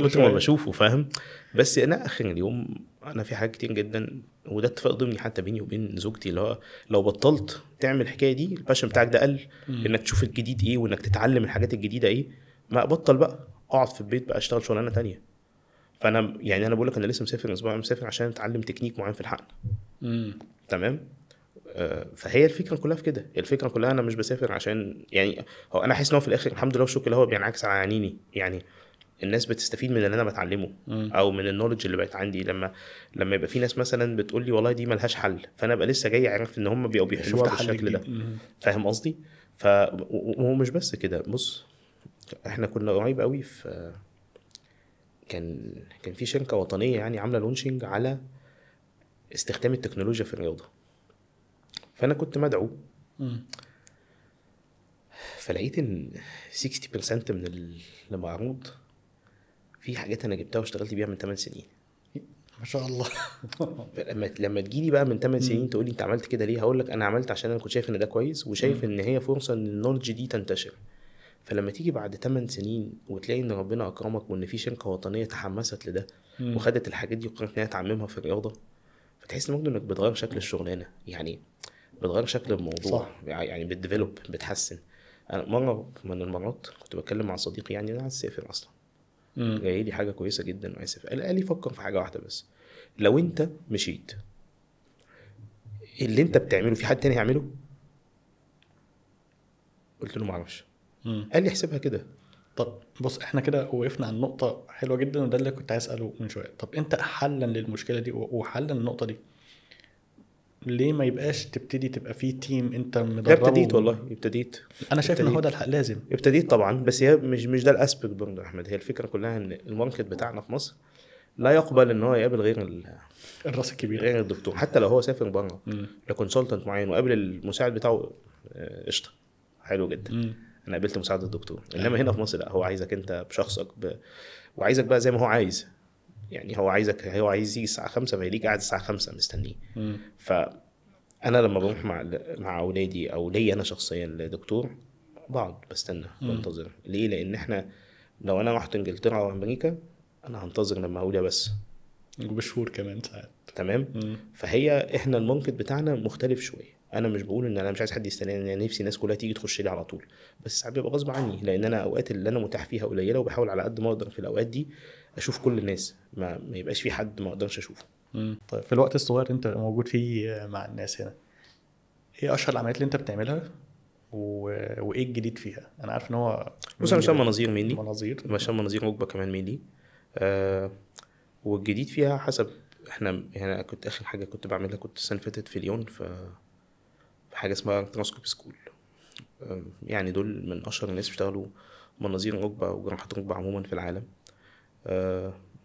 كتر ما بشوفه، فاهم؟ بس انا اخر اليوم انا في حاجات كتير جدا، وده اتفاق ضمني حتى بيني وبين زوجتي، اللي هو لو بطلت تعمل الحكاية دي ال passion بتاعك ده قل، انك تشوف الجديد ايه وانك تتعلم الحاجات الجديدة ايه، ما ابطل بقى اقعد في البيت بقى اشتغل شغلانة تانية. فانا يعني انا بقول لك انا لسه مسافر اسبوع، مسافر عشان اتعلم تكنيك معين في الحقن. تمام. فهي الفكرة كلها في كده. الفكرة كلها انا مش بسافر عشان يعني هو انا حاسس ان هو في الاخر الحمد لله والشكر اللي هو بينعكس على عينيني، يعني الناس بتستفيد من اللي انا بتعلمه او من ال knowledge اللي بقت عندي. لما يبقى في ناس مثلا بتقول لي والله دي ملهاش حل، فانا ابقى لسه جاي عارف ان هم بيبقوا بيحلوها بالشكل ده، فاهم قصدي؟ وهو مش بس كده. بص احنا كنا قريب قوي في كان في شركة وطنية يعني عامله launching على استخدام التكنولوجيا في الرياضة، فانا كنت مدعو. فلقيت ان 60% من اللي معروض في حاجات انا جبتها واشتغلت بيها من 8 سنين. ما شاء الله. لما تجيلي بقى من 8 سنين تقولي انت عملت كده ليه، هقول لك انا عملت عشان انا كنت شايف ان ده كويس وشايف ان هي فرصة ان ال knowledge دي تنتشر. فلما تيجي بعد 8 سنين وتلاقي ان ربنا اكرمك وان في شركة وطنية تحمست لده وخدت الحاجات دي وقررت انها تعممها في الرياضة، فتحس برضه انك بتغير شكل الشغلانة، يعني بتغير شكل الموضوع. صح. يعني بت develop، بتحسن. انا مرة من المرات كنت بتكلم مع صديقي، يعني انا عايز اسافر اصلا، جاي لي حاجة كويسة جدا وعايز اسافر. قال لي فكر في حاجة واحدة بس، لو انت مشيت اللي انت بتعمله في حد تاني هيعمله؟ قلت له ما اعرفش. قال لي احسبها كده. طب بص احنا كده وقفنا عن نقطة حلوة جدا، وده اللي كنت عايز اساله من شوية. طب انت حلا للمشكلة دي وحلا للنقطة دي، ليه ما يبقاش تبتدي تبقى فيه team انت مدربه؟ ابتديت والله، ابتديت. انا شايف ان هو ده الحق لازم. ابتديت طبعا، بس هي مش ده ال aspect برضه يا احمد. هي الفكرة كلها ان ال market بتاعنا في مصر لا يقبل ان هو يقابل غير الراس الكبير، غير الدكتور، حتى لو هو سافر بره ل consultant معين وقابل المساعد بتاعه قشطه حلو جدا. انا قابلت مساعد الدكتور. انما هنا في مصر لا، هو عايزك انت بشخصك وعايزك بقى زي ما هو عايز. يعني هو عايزك، هو عايز يجي الساعة 5 فيليك قاعد الساعة 5 مستنيه. فانا لما بروح مع اولادي او ليا انا شخصيا لدكتور بقعد بستنى بنتظر. ليه؟ لان احنا لو انا رحت انجلترا او امريكا انا هنتظر لما اقول يا بس، وبشهور كمان ساعات. تمام. فهي احنا ال market بتاعنا مختلف شوية. انا مش بقول ان انا مش عايز حد يستناني، انا نفسي الناس كلها تيجي تخش لي على طول، بس ساعات بيبقى غصب عني، لان انا اوقات اللي انا متاح فيها قليله، وبحاول على قد ما اقدر في الاوقات دي اشوف كل الناس، ما يبقاش في حد ما اقدرش اشوفه. طيب في الوقت الصغير انت موجود فيه مع الناس هنا، ايه اشهر العمليات اللي انت بتعملها وايه الجديد فيها؟ انا عارف ان هو بص، انا بشتغل مناظير mainly، بشتغل مناظير ركبه كمان mainly. والجديد فيها حسب احنا يعني، كنت اخر حاجة كنت بعملها كنت السنة اللي فاتت في ليون في حاجة اسمها arthroscopy school. يعني دول من اشهر الناس بيشتغلوا مناظير ركبه وجراحات ركبه عموما في العالم.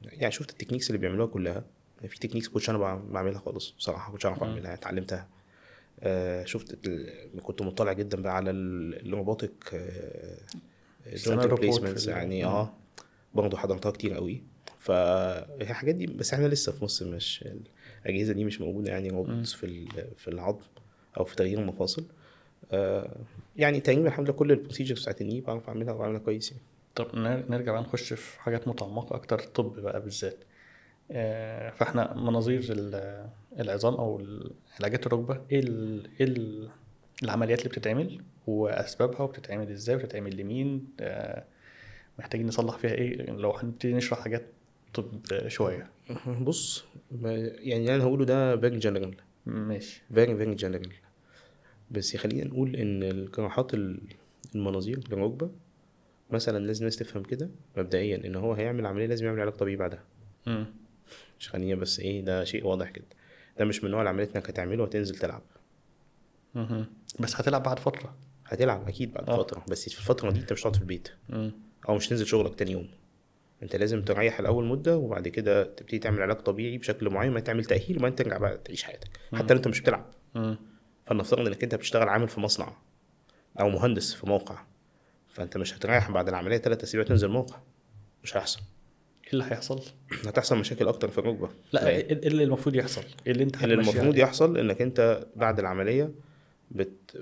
يعني شفت ال techniques اللي بيعملوها كلها. في techniques كنتش انا بعملها خالص بصراحة، كنتش اعرف اعملها، اتعلمتها. شفت كنت مطلع جدا بقى على ال robotic joint replacements يعني. برضه حضرتها كتير قوي. فالحاجات دي بس احنا لسه في مصر مش الاجهزة دي مش موجودة يعني، robots في العظم او في تغيير المفاصل. يعني تقريبا الحمد لله كل ال procedures بتاعت ال knee بعرف اعملها وبعملها كويس يعني. طب نرجع بقى نخش في حاجات متعمقه اكتر، الطب بقى بالذات. فاحنا مناظير العظام او علاجات الركبة، ايه العمليات اللي بتتعمل واسبابها وبتتعمل ازاي وبتتعمل لمين، محتاجين نصلح فيها ايه؟ لو هنبتدي نشرح حاجات طب شوية. بص يعني انا هقوله ده very general، ماشي، very very general، بس خلينا نقول ان الجراحات المناظير للركبه مثلا لازم الناس تفهم كده مبدئيا ان هو هيعمل عملية لازم يعمل علاج طبيعي بعدها. مش خلينا بس ايه، ده شيء واضح كده، ده مش من نوع العمليات انك هتعمله وتنزل تلعب. بس هتلعب بعد فترة، هتلعب اكيد بعد فترة، بس في الفترة دي انت مش هتقعد في البيت. او مش تنزل شغلك تاني يوم. انت لازم تريح الاول مده، وبعد كده تبتدي تعمل علاج طبيعي بشكل معين، ما تعمل تاهيل، وبعدين ترجع بقى تعيش حياتك. حتى لو انت مش بتلعب. فلنفترض انك انت بتشتغل عامل في مصنع او مهندس في موقع، فانت مش هتريح بعد العملية 3 اسابيع تنزل موقع، مش هيحصل. ايه اللي هيحصل؟ هتحصل مشاكل اكتر في الركبة. لا، ايه اللي المفروض يحصل؟ ايه اللي انت اللي المفروض يحصل؟ انك انت بعد العملية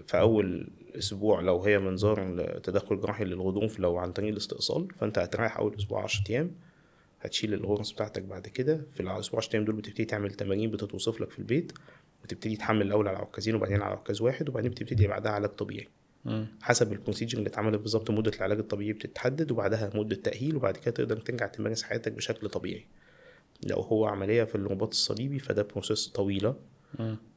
في اول اسبوع لو هي منظار تدخل جراحي للغضروف لو عن طريق الاستئصال، فانت هتريح اول اسبوع 10 ايام، هتشيل الغرز بتاعتك. بعد كده في الاسبوع 10 ايام دول بتبتدي تعمل تمارين بتتوصف لك في البيت، وتبتدي تحمل الاول على عكازين وبعدين على عكاز واحد، وبعدين بتبتدي بعدها علاج طبيعي. حسب ال procedure اللي اتعملت بالظبط مده العلاج الطبيعي بتتحدد، وبعدها مده تاهيل، وبعد كده تقدر ترجع تمارس حياتك بشكل طبيعي. لو هو عملية في الرباط الصليبي فده process طويلة.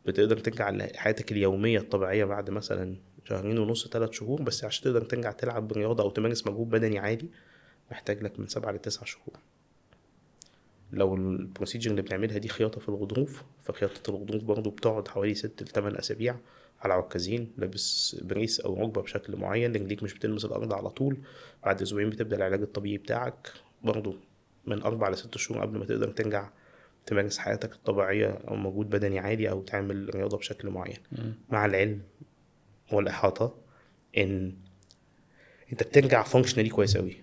بتقدر ترجع لحياتك اليومية الطبيعية بعد مثلا 2.5 شهور 3 شهور، بس عشان تقدر ترجع تلعب رياضة او تمارس مجهود بدني عالي محتاج لك من 7 ل 9 شهور. لو ال procedure اللي بنعملها دي خياطة في الغضروف، فخياطه الغضروف برضو بتقعد حوالي 6 ل 8 اسابيع على عكازين، لابس brace او ركبه بشكل معين، رجليك مش بتلمس الارض على طول. بعد اسبوعين بتبدا العلاج الطبيعي بتاعك، برضو من 4 ل 6 شهور قبل ما تقدر ترجع تمارس حياتك الطبيعية او مجهود بدني عالي او تعمل رياضة بشكل معين. مع العلم والاحاطة ان انت بترجع functionally كويس قوي،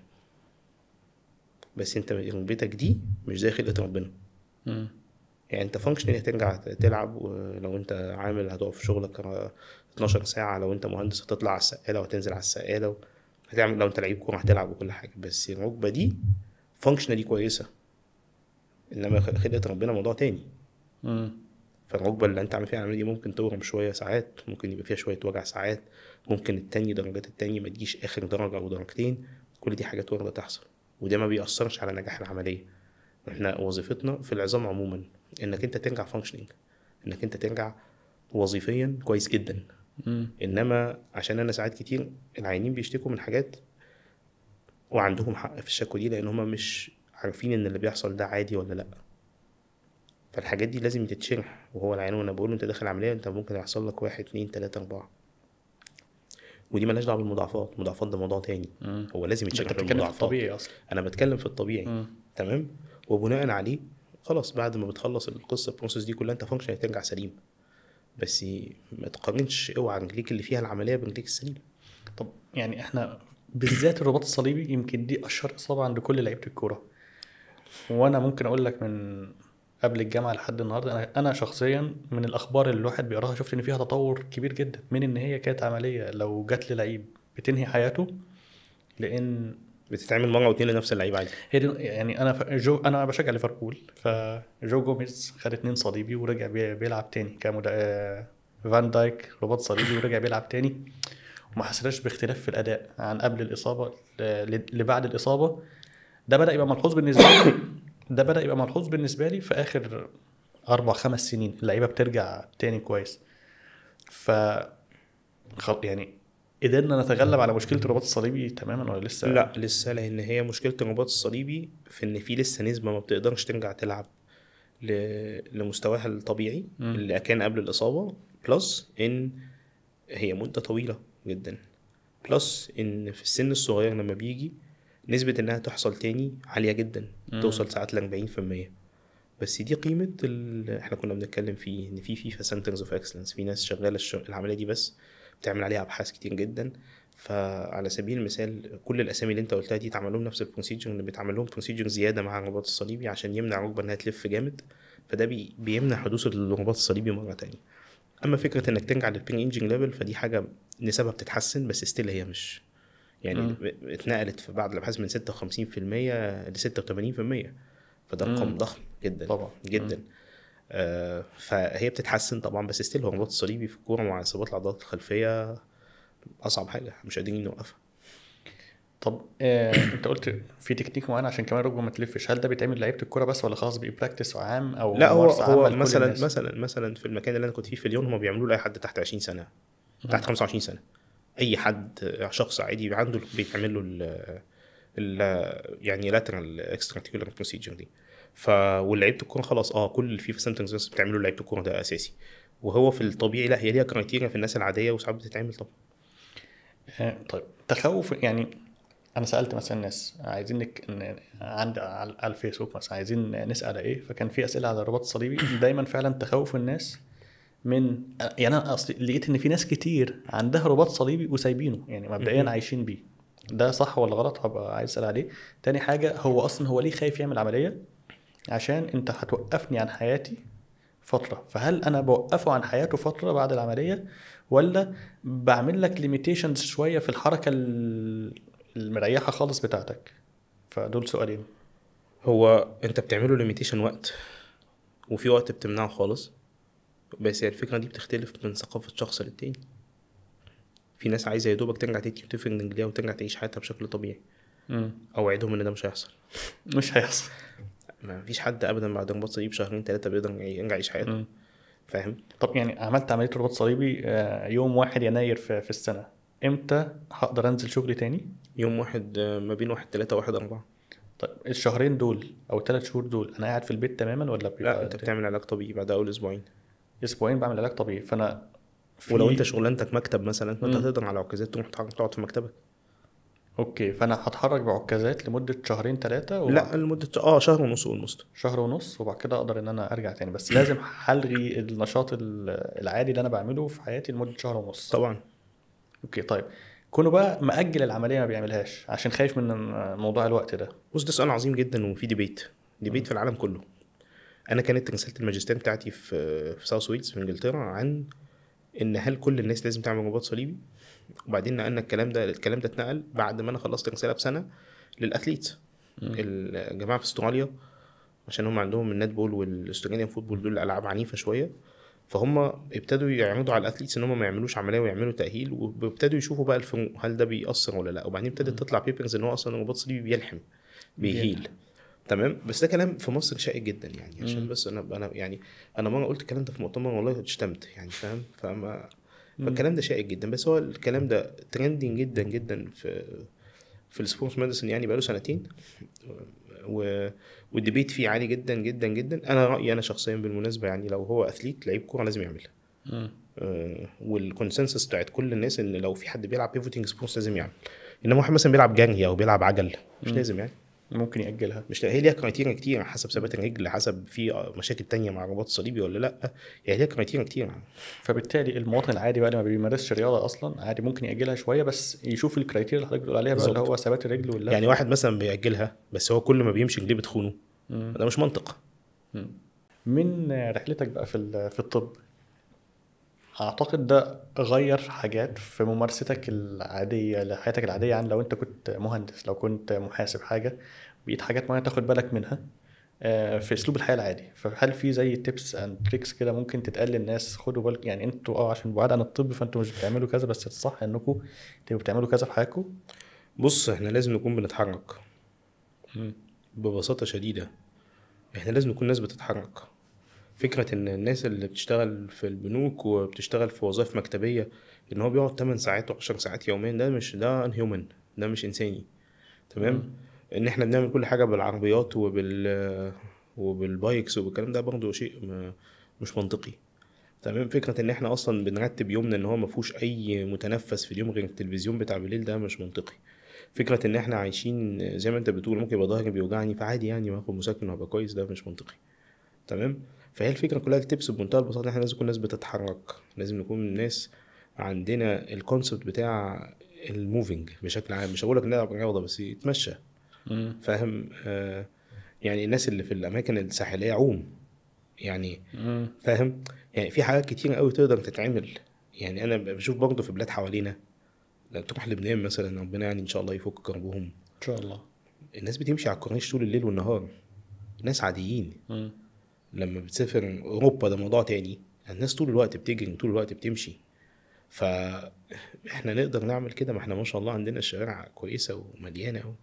بس انت ركبتك دي مش زي خلقه ربنا. يعني انت functionally هترجع تلعب، ولو انت عامل هتقف في شغلك 12 ساعة، لو انت مهندس هتطلع على السقاله وهتنزل على السقاله، هتعمل، لو انت لعيب كورة هتلعب وكل حاجة، بس الركبة دي functionally كويسة، انما خلقه ربنا موضوع تاني. فالركبه اللي انت عامل فيها العملية دي ممكن تورم شوية ساعات، ممكن يبقى فيها شوية وجع ساعات، ممكن التاني درجات التاني ما تجيش اخر درجه او درجتين، كل دي حاجات وارده تحصل، وده ما بيأثرش على نجاح العملية. احنا وظيفتنا في العظام عموما انك انت ترجع functioning، انك انت ترجع وظيفيا كويس جدا. انما عشان انا ساعات كتير العيانين بيشتكوا من حاجات وعندهم حق في الشكوى دي، لان هم مش عارفين ان اللي بيحصل ده عادي ولا لا. فالحاجات دي لازم تتشرح وهو العيان، وانا بقول له انت داخل عملية انت ممكن يحصل لك 1 2 3 4، ودي مالهاش دعوه بالمضاعفات. المضاعفات ده موضوع تاني. هو لازم يتشرح له المضاعفات. الطبيعي اصلا انا بتكلم في الطبيعي. تمام. وبناء عليه خلاص بعد ما بتخلص القصة ال process دي كلها انت function هترجع سليم، بس ما تقارنش اوعى رجليك اللي فيها العملية برجليك السليم. طب يعني احنا بالذات الرباط الصليبي يمكن دي اشهر اصابه عند كل لعيبة الكورة، وانا ممكن اقول لك من قبل الجامعة لحد النهارده انا شخصيا من الاخبار اللي الواحد بيقراها شفت ان فيها تطور كبير جدا، من ان هي كانت عملية لو جت للعيب بتنهي حياته، لان بتتعمل مرة واتنين لنفس اللعيب عادي. هي دي يعني انا بشجع ليفربول، فجو جوميز خد 2 صليبي ورجع بيلعب تاني، فان دايك رباط صليبي ورجع بيلعب تاني، وما حسيناش باختلاف في الاداء عن قبل الاصابة لبعد الاصابة. ده بدا يبقى ملحوظ بالنسبة لي، ده بدا يبقى ملحوظ بالنسبة لي في اخر 4-5 سنين، اللعيبة بترجع تاني كويس. ف يعني قدرنا نتغلب على مشكلة الرباط الصليبي تماما ولا لسه؟ لا لسه، لان هي مشكلة الرباط الصليبي في ان في لسه نسبه ما بتقدرش ترجع تلعب لمستواها الطبيعي اللي كان قبل الاصابة، plus ان هي مده طويلة جدا، plus ان في السن الصغير لما بيجي نسبة انها تحصل تاني عالية جدا، توصل ساعات ل 40%. بس دي قيمة احنا كنا بنتكلم فيه ان في FIFA centers of excellence، في ناس شغالة العملية دي بس بتعمل عليها ابحاث كتير جدا. فعلى سبيل المثال كل الاسامي اللي انت قلتها دي اتعمل لهم نفس ال procedure، اللي بيتعمل لهم procedure زيادة مع الرباط الصليبي عشان يمنع الركبة انها تلف جامد، فده بيمنع حدوث الرباط الصليبي مرة تانية. اما فكرة انك ترجع لل pre-injury level فدي حاجة نسبها بتتحسن، بس still هي مش يعني اتنقلت في بعض الابحاث من 56% ل 86%، فده رقم ضخم جدا طبعا جدا. فهي بتتحسن طبعا، بس still هو الرباط الصليبي في الكورة مع اصابات العضلات الخلفية اصعب حاجة، مش قادرين نوقفها. طب انت قلت في تكنيك معين عشان كمان الركبة ما تلفش، هل ده بيتعمل لعيبة الكورة بس ولا خلاص بيبقى practice عام او لا؟ هو مثلا مثلا مثلا في المكان اللي انا كنت فيه في ليون هم بيعملوه لاي حد تحت 20 سنة، تحت 25 سنة، اي حد شخص عادي عنده بيتعمل له ال يعني lateral extra-articular procedure دي. واللعيبة الكورة خلاص كل ال FIFA centers بتعملوا لعيبة الكورة ده اساسي، وهو في الطبيعي لا، هي ليها criteria في الناس العادية وساعات بتتعمل طبعا. طيب تخوف، يعني انا سالت مثلا ناس عايزين عند على الفيسبوك مثلا عايزين نسال ايه، فكان في اسئلة على الرباط الصليبي. دايما فعلا تخوف الناس من، يعني انا اصلي لقيت ان في ناس كتير عندها رباط صليبي وسايبينه، يعني مبدئيا عايشين بيه، ده صح ولا غلط؟ هبقى عايز اسال عليه. تاني حاجة، هو اصلا هو ليه خايف يعمل عملية؟ عشان انت هتوقفني عن حياتي فترة، فهل انا بوقفه عن حياته فترة بعد العملية ولا بعمل لك limitations شوية في الحركة المريحة خالص بتاعتك؟ فدول سؤالين. هو انت بتعمله limitation وقت، وفي وقت بتمنعه خالص، بس هي الفكرة دي بتختلف من ثقافة شخص للتاني. في ناس عايزة يا دوبك ترجع تفرد رجليها وترجع تعيش حياتها بشكل طبيعي. اوعدهم ان ده مش هيحصل. مش هيحصل. ما فيش حد ابدا بعد رباط صليبي شهرين 3 بيقدر يرجع يعيش حياته. فاهم؟ طب يعني عملت عملية رباط صليبي يوم 1 يناير في السنة، امتى هقدر انزل شغلي تاني؟ يوم 1، ما بين 1/3 و1/4. طيب الشهرين دول او 3 شهور دول انا قاعد في البيت تماما ولا لا، انت بتعمل علاج طبيعي بعد اول اسبوعين. اسبوعين بعمل علاج طبيعي. فانا ولو انت شغلانتك مكتب مثلا فانت هتقدر على عكازات تروح تقعد في مكتبك. okay، فانا هتحرك بعكازات لمدة 2-3 شهور لا، لمدة شهر ونص almost. شهر ونص، وبعد كده اقدر ان انا ارجع تاني، بس لازم هلغي النشاط العادي اللي انا بعمله في حياتي لمدة 1.5 شهر طبعا. okay طيب، كونه بقى مأجل العملية ما بيعملهاش عشان خايف من موضوع الوقت ده. بص، ده سؤال عظيم جدا وفي debate في العالم كله. انا كانت رسالة الماجستير بتاعتي في ساوث ويلز في انجلترا عن ان هل كل الناس لازم تعمل رباط صليبي، وبعدين نقلنا الكلام ده اتنقل بعد ما انا خلصت رسالة بسنة لل athlete الجماعة في استراليا، عشان هم عندهم ال netball وال Australian football دول العاب عنيفة شوية، فهم ابتدوا يعرضوا على ال athletes ان هم ما يعملوش عملية ويعملوا تاهيل، وابتدوا يشوفوا بقى الفروق هل ده بيأثر ولا لا. وبعدين ابتدت تطلع papers ان هو اصلا الرباط الصليبي بيلحم بي heal. تمام. بس ده كلام في مصر شائع جدا يعني، عشان بس انا يعني انا مرة قلت الكلام ده في مؤتمر والله اتشتمت يعني، فاهم؟ فالكلام ده شائع جدا، بس هو الكلام ده trending جدا جدا في ال sports medicine يعني، بقاله سنتين. وال debate فيه عالي جدا جدا جدا. انا رايي انا شخصيا بالمناسبة يعني لو هو athlete لعيب كورة لازم يعملها. وال consensus بتاعت كل الناس ان لو في حد بيلعب pivoting sports لازم يعمل. انما واحد مثلا بيلعب جري او بيلعب عجل مش لازم يعني، ممكن يأجلها. مش هي ليها criteria كتير حسب ثبات الرجل، حسب في مشاكل تانية مع الرباط الصليبي ولا لا، يعني ليها criteria كتير. فبالتالي المواطن العادي بقى اللي ما بيمارسش رياضة اصلا عادي ممكن يأجلها شوية، بس يشوف ال criteria اللي حضرتك بتقول عليها بقى، اللي هو ثبات الرجل ولا يعني واحد مثلا بيأجلها بس هو كل ما بيمشي رجليه بتخونه، ده مش منطق. من رحلتك بقى في الطب، اعتقد ده غير حاجات في ممارستك العادية لحياتك العادية، يعني لو انت كنت مهندس، لو كنت محاسب، حاجة بقيت حاجات معينة تاخد بالك منها في اسلوب الحياة العادي. فهل في زي tips and tricks كده ممكن تتقال للناس خدوا بالك، يعني انتوا عشان بعاد عن الطب فانتوا مش بتعملوا كذا، بس الصح انكم تبقوا بتعملوا كذا في حياتكم؟ بص، احنا لازم نكون بنتحرك ببساطة شديدة. احنا لازم نكون ناس بتتحرك. فكرة ان الناس اللي بتشتغل في البنوك وبتشتغل في وظائف مكتبية ان هو بيقعد 8 ساعات و10 ساعات يوميا، ده مش، ده inhuman، ده مش انساني. تمام؟ ان احنا بنعمل كل حاجة بالعربيات وبال bikes وبالكلام ده برضه شيء مش منطقي. تمام؟ فكرة ان احنا اصلا بنرتب يومنا ان هو ما فيهوش اي متنفس في اليوم غير التلفزيون بتاع بالليل، ده مش منطقي. فكرة ان احنا عايشين زي ما انت بتقول ممكن يبقى ظهري بيوجعني فعادي يعني واخد مسكن وهبقى كويس، ده مش منطقي. تمام؟ فهي الفكرة كلها ال tips بمنتهى البساطة، احنا لازم نكون ناس بتتحرك، لازم نكون ناس عندنا ال concept بتاع ال moving بشكل عام. مش هقولك نلعب رياضة، بس يتمشى. فاهم؟ يعني الناس اللي في الأماكن الساحلية عوم يعني. فاهم؟ يعني في حاجات كتير قوي تقدر تتعمل. يعني أنا بشوف برضه في بلاد حوالينا، لو تروح لبنان مثلا، ربنا يعني إن شاء الله يفك كربهم إن شاء الله، الناس بتمشي على الكورنيش طول الليل والنهار، ناس عاديين. لما بتسافر أوروبا ده موضوع تاني، الناس طول الوقت بتجري وطول الوقت بتمشي. فإحنا نقدر نعمل كده، ما إحنا ما شاء الله عندنا الشوارع كويسة ومليانة،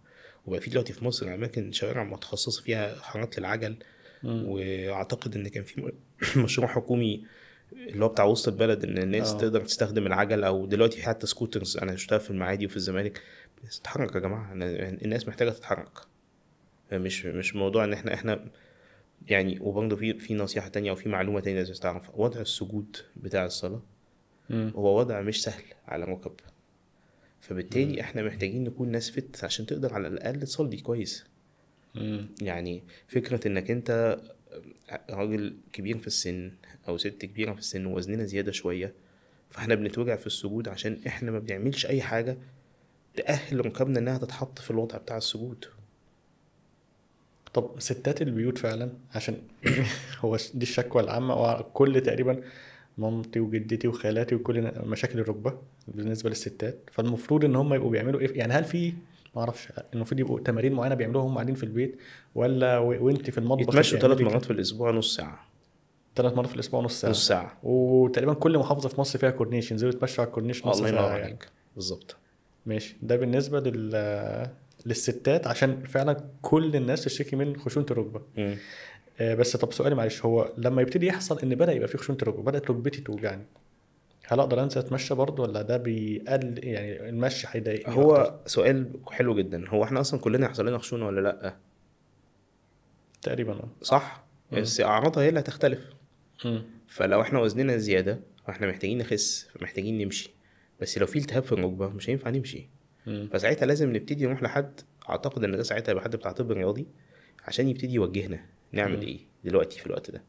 وبقى في دلوقتي في مصر أماكن شوارع متخصصة فيها حارات للعجل. وأعتقد إن كان في مشروع حكومي اللي هو بتاع وسط البلد إن الناس تقدر تستخدم العجل، أو دلوقتي حتى scooters أنا شفتها في المعادي وفي الزمالك. بس تتحرك يا جماعة، الناس محتاجة تتحرك. مش موضوع إن إحنا يعني. وبرضه في نصيحة تانية أو في معلومة تانية لازم تعرفها. وضع السجود بتاع الصلاة هو وضع مش سهل على الركب، فبالتالي احنا محتاجين نكون ناس فت عشان تقدر على الأقل تصلي كويس. يعني فكرة انك انت راجل كبير في السن أو ست كبيرة في السن ووزننا زيادة شوية، فاحنا بنتوجع في السجود عشان احنا ما بنعملش أي حاجة تأهل ركبنا انها تتحط في الوضع بتاع السجود. طب ستات البيوت فعلا، عشان هو دي الشكوى العامة، وكل تقريبا مامتي وجدتي وخالاتي وكل مشاكل الركبة بالنسبة للستات، فالمفروض ان هم يبقوا بيعملوا ايه؟ يعني هل في، ما اعرفش، المفروض يبقوا تمارين معينة بيعملوها هم قاعدين في البيت، ولا وانت في المطبخ يتمشوا 3 مرات في الاسبوع نص ساعة؟ 3 مرات في الاسبوع نص ساعة. نص ساعة. وتقريبا كل محافظة في مصر فيها كورنيش، ينزلوا يتمشوا على الكورنيش نص ساعة. الله ينور عليك. بالظبط. ماشي، ده بالنسبة للستات عشان فعلا كل الناس تشتكي من خشونة الركبة. بس طب سؤالي معلش، هو لما يبتدي يحصل ان بدأ يبقى في خشونة الركبة، بدأت ركبتي توجعني، هل اقدر انزل اتمشى برضه ولا ده بيقل يعني المشي هيضايقني؟ هو أكتر؟ سؤال حلو جدا. هو احنا اصلا كلنا يحصل لنا خشونة ولا لا؟ تقريبا صح. بس اعراضها هي اللي هتختلف. فلو احنا وزننا زيادة فاحنا محتاجين نخس، فمحتاجين نمشي. بس لو في التهاب في الركبة مش هينفع نمشي. فساعتها لازم نبتدي نروح لحد، اعتقد ان ده ساعتها يبقى حد بتاع طب رياضي عشان يبتدي يوجهنا نعمل ايه دلوقتي في الوقت ده.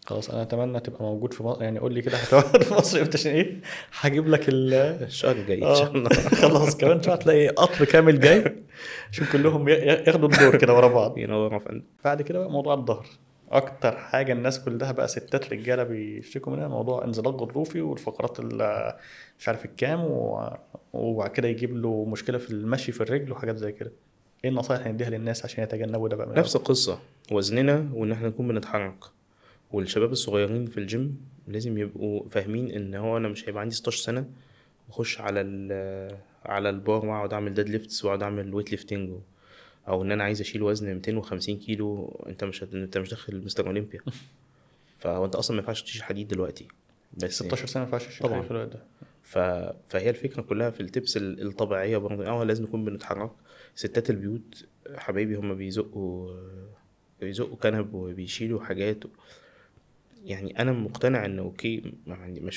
خلاص، انا اتمنى تبقى موجود في مصر، يعني قول لي كده هتقعد في مصر امتى عشان ايه هجيب لك الشهر الجاي ان شاء الله. خلاص كمان شهر هتلاقي قطر كامل جاي عشان كلهم ياخدوا الدور كده ورا بعض. ينور يا فندم. بعد كده بقى موضوع الظهر، اكتر حاجة الناس كلها بقى ستات رجاله بيشتكوا منها موضوع انزلاق غضروفي والفقرات مش عارف الكام، وبعد كده يجيب له مشكلة في المشي في الرجل وحاجات زي كده. ايه النصايح اللي نديها للناس عشان يتجنبوا ده بقى؟ نفس القصة، وزننا وان احنا نكون بنتحرك. والشباب الصغيرين في الجيم لازم يبقوا فاهمين ان هو انا مش هيبقى عندي 16 سنة واخش على البار واقعد اعمل deadlifts واقعد اعمل weight lifting، او ان انا عايز اشيل وزن 250 كيلو. انت مش داخل مستر اولمبيا. فهو انت اصلا ما ينفعش تشيل حديد دلوقتي، بس 16 سنة ما ينفعش تشيل حديد في الوقت ده. فهي الفكرة كلها في ال tips الطبيعية برضه. لازم نكون بنتحرك. ستات البيوت حبايبي هم بيزقوا كنب وبيشيلوا حاجات. يعني انا مقتنع انه okay،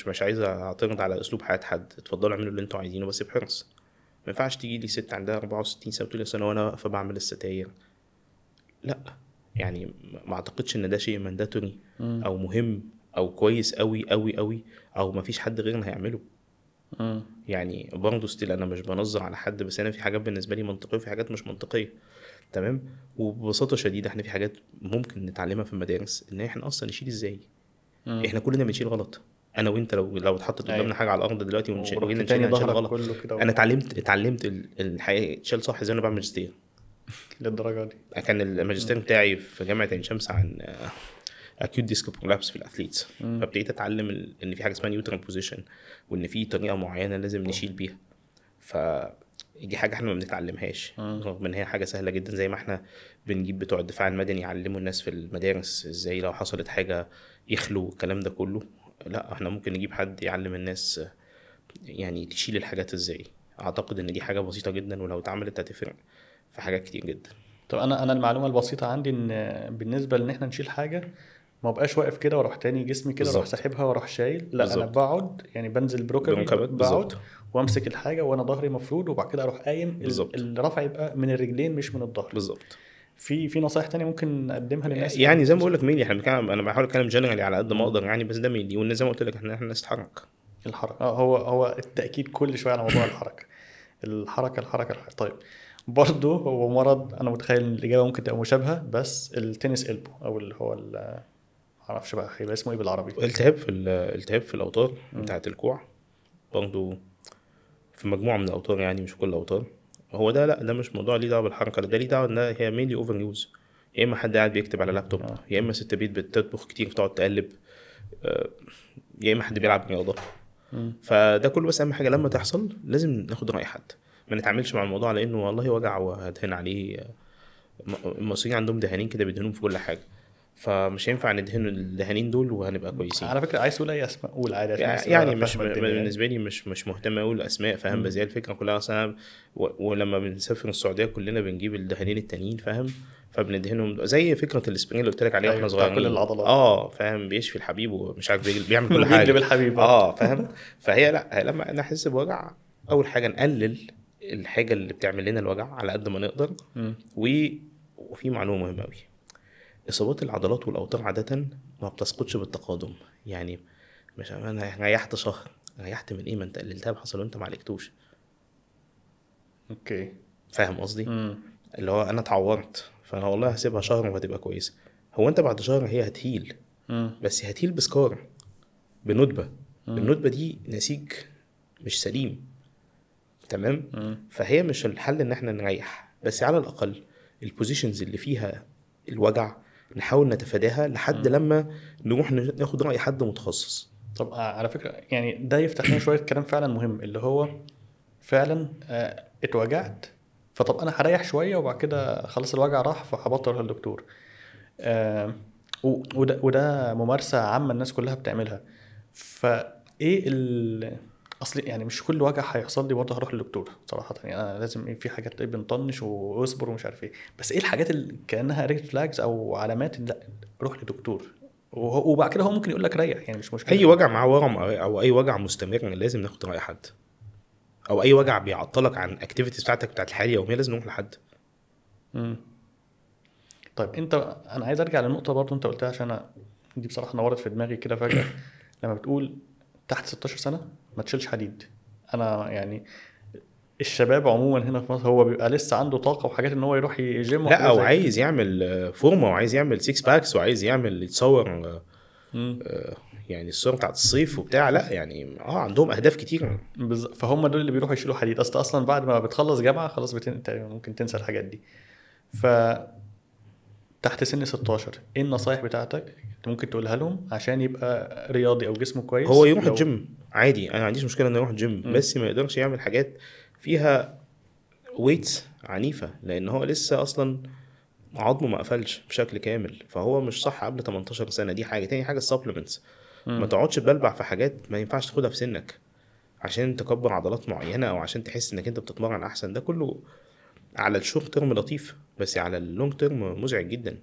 مش عايز اعترض على اسلوب حياة حد، اتفضلوا اعملوا اللي انتوا عايزينه بس بحرص. ما ينفعش تيجي لي ست عندها 64 سنة وتقول لي انا وانا واقفة بعمل الستاير، لا يعني ما اعتقدش ان ده شيء mandatory او مهم او كويس قوي قوي قوي، او ما فيش حد غيرنا هيعمله. يعني برضه still انا مش بنظر على حد، بس انا في حاجات بالنسبة لي منطقية وفي حاجات مش منطقية. تمام. وببساطة شديدة احنا في حاجات ممكن نتعلمها في المدارس ان احنا اصلا نشيل ازاي. احنا كلنا بنشيل غلط، انا وانت لو اتحطت قدامنا حاجة على الارض دلوقتي ونشيل نشيل غلط. انا اتعلمت الحقيقة تشيل صح ازاي. انا بعمل ماجستير للدرجة دي. كان الماجستير بتاعي في جامعه عين شمس عن acute disc prolapse في ال athletes، فابتديت اتعلم ان في حاجة اسمها neutral position، وان في طريقه معينة لازم نشيل بيها. فدي حاجة احنا ما بنتعلمهاش، رغم ان هي حاجة سهلة جدا. زي ما احنا بنجيب بتوع الدفاع المدني يعلموا الناس في المدارس ازاي لو حصلت حاجة يخلوا الكلام ده كله، لا احنا ممكن نجيب حد يعلم الناس يعني تشيل الحاجات ازاي. اعتقد ان دي حاجة بسيطة جدا، ولو اتعملت هتفرق في حاجات كتير جدا. طب انا المعلومة البسيطة عندي ان بالنسبة لان احنا نشيل حاجة ما بقاش واقف كده واروح تاني جسمي كده اروح ساحبها واروح شايل، لا بالزبط. انا بقعد يعني بنزل بركبي، بقعد وامسك الحاجة وانا ظهري مفرود، وبعد كده اروح قايم. الرفع يبقى من الرجلين مش من الظهر. بالظبط. في نصايح تانية ممكن نقدمها للناس؟ يعني زي ما بقول لك mainly احنا انا بحاول اتكلم generally على قد ما اقدر يعني، بس ده mainly. وان زي ما قلت لك احنا نتحرك. الحركة هو التاكيد كل شوية على موضوع الحركة الحركة الحركة الحركة. طيب برضه هو مرض انا متخيل ان الاجابة ممكن تبقى مشابهة، بس ال tennis elbow او اللي هو معرفش بقى هيبقى اسمه ايه بالعربي، التهاب في الاوتار بتاعه الكوع، برضه في مجموعة من الاوتار يعني مش كل الاوتار. هو ده لا ده مش موضوع ليه دعوه بالحركة، ده ليه دعوه ان هي mainly overuse. يا اما حد قاعد بيكتب على لابتوب، يا اما ست بيت بتطبخ كتير بتقعد تقلب، يا اما حد بيلعب رياضة. فده كله. بس اهم حاجة لما تحصل لازم ناخد راي حد، ما نتعاملش مع الموضوع لانه والله وجع وهدهن عليه. المصريين عندهم دهانين كده بيدهنون في كل حاجة، فمش هينفع ندهن الدهانين دول وهنبقى كويسين. على فكرة عايز تقول اي اسماء قول عادي، يعني مش بالنسبة لي مش مهتم اقول اسماء، فاهم؟ بس هي الفكرة كلها اصلا. ولما بنسافر السعودية كلنا بنجيب الدهانين التانيين، فاهم؟ فبندهنهم زي فكرة السبرين اللي قلت لك عليها واحنا صغيرين، كل العضلات. فاهم؟ بيشفي الحبيب ومش عارف بيعمل كل حاجة، بيجلب الحبيب. فاهم؟ فهي لا، لما نحس بوجع اول حاجة نقلل الحاجة اللي بتعمل لنا الوجع على قد ما نقدر. وفي معلومة مهمة قوي، اصابات العضلات والاوتار عادة ما بتسقطش بالتقادم. يعني مش انا ريحت شهر، ريحت من ايه؟ ما انت الالتهاب حصل وانت ما عالجتوش. okay، فاهم قصدي؟ اللي هو انا اتعورت فانا والله هسيبها شهر وهتبقى كويسة. هو انت بعد شهر هي هت heal، بس هت heal ب scar، بندبه. الندبة دي نسيج مش سليم، تمام؟ فهي مش الحل ان احنا نريح، بس على الاقل ال positions اللي فيها الوجع نحاول نتفاداها لحد لما نروح ناخد رأي حد متخصص. طب على فكرة يعني ده يفتح لنا شوية كلام فعلا مهم، اللي هو فعلا اتوجعت، فطب انا هريح شوية وبعد كده خلاص الوجع راح فهبطل اروح للدكتور. وده ممارسة عامة الناس كلها بتعملها. فايه اصل يعني مش كل وجع هيحصل لي برضه هروح للدكتور صراحة، يعني انا لازم إيه، في حاجات بنطنش واصبر ومش عارف ايه، بس ايه الحاجات اللي كانها red flags او علامات لا روح لدكتور، وبعد كده هو ممكن يقول لك ريح، يعني مش مشكلة. اي وجع مع ورم او اي وجع مستمر لازم ناخد راي حد، او اي وجع بيعطلك عن activities بتاعتك بتاعت الحياة اليومية لازم نروح لحد. طيب انا عايز ارجع للنقطة برضه انت قلتها، عشان دي بصراحة نورت في دماغي كده فجاة. لما بتقول تحت 16 سنة ما تشيلش حديد، انا يعني الشباب عموما هنا في مصر هو بيبقى لسه عنده طاقة وحاجات ان هو يروح جيم، لا او عايز يعمل فورمه وعايز يعمل 6 packs وعايز يعمل يتصور يعني الصور بتاعت الصيف وبتاع، لا يعني عندهم اهداف كتير. فهم دول اللي بيروحوا يشيلوا حديد. اصلا بعد ما بتخلص جامعه خلاص ممكن تنسى الحاجات دي. ف تحت سن 16 ايه النصايح بتاعتك ممكن تقولها لهم عشان يبقى رياضي او جسمه كويس؟ هو يروح الجيم عادي، انا ما عنديش مشكلة انه يروح الجيم، بس ما يقدرش يعمل حاجات فيها weights عنيفة، لان هو لسه اصلا عظمه ما قفلش بشكل كامل، فهو مش صح قبل 18 سنة. دي حاجة. تاني حاجة ال supplements، ما تقعدش تبلبع في حاجات ما ينفعش تاخدها في سنك عشان تكبر عضلات معينة او عشان تحس انك انت بتتمرن احسن. ده كله على ال short term لطيف، بس على ال long term مزعج جدا.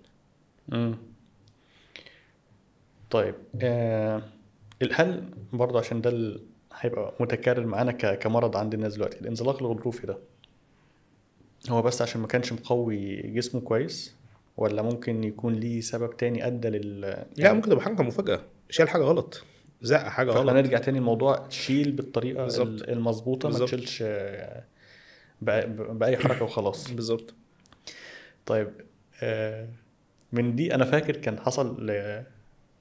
طيب هل برضه عشان ده هيبقى متكرر معانا كمرض عند الناس دلوقتي، الانزلاق الغضروفي ده هو بس عشان ما كانش مقوي جسمه كويس، ولا ممكن يكون ليه سبب تاني ادى لل؟ لا، ممكن تبقى حاجة مفاجاة، شال حاجة غلط، زق حاجة غلط. نرجع تاني الموضوع، شيل بالطريقة المظبوطه، ما تشيلش باي حركة وخلاص. بالظبط. طيب من دي انا فاكر كان حصل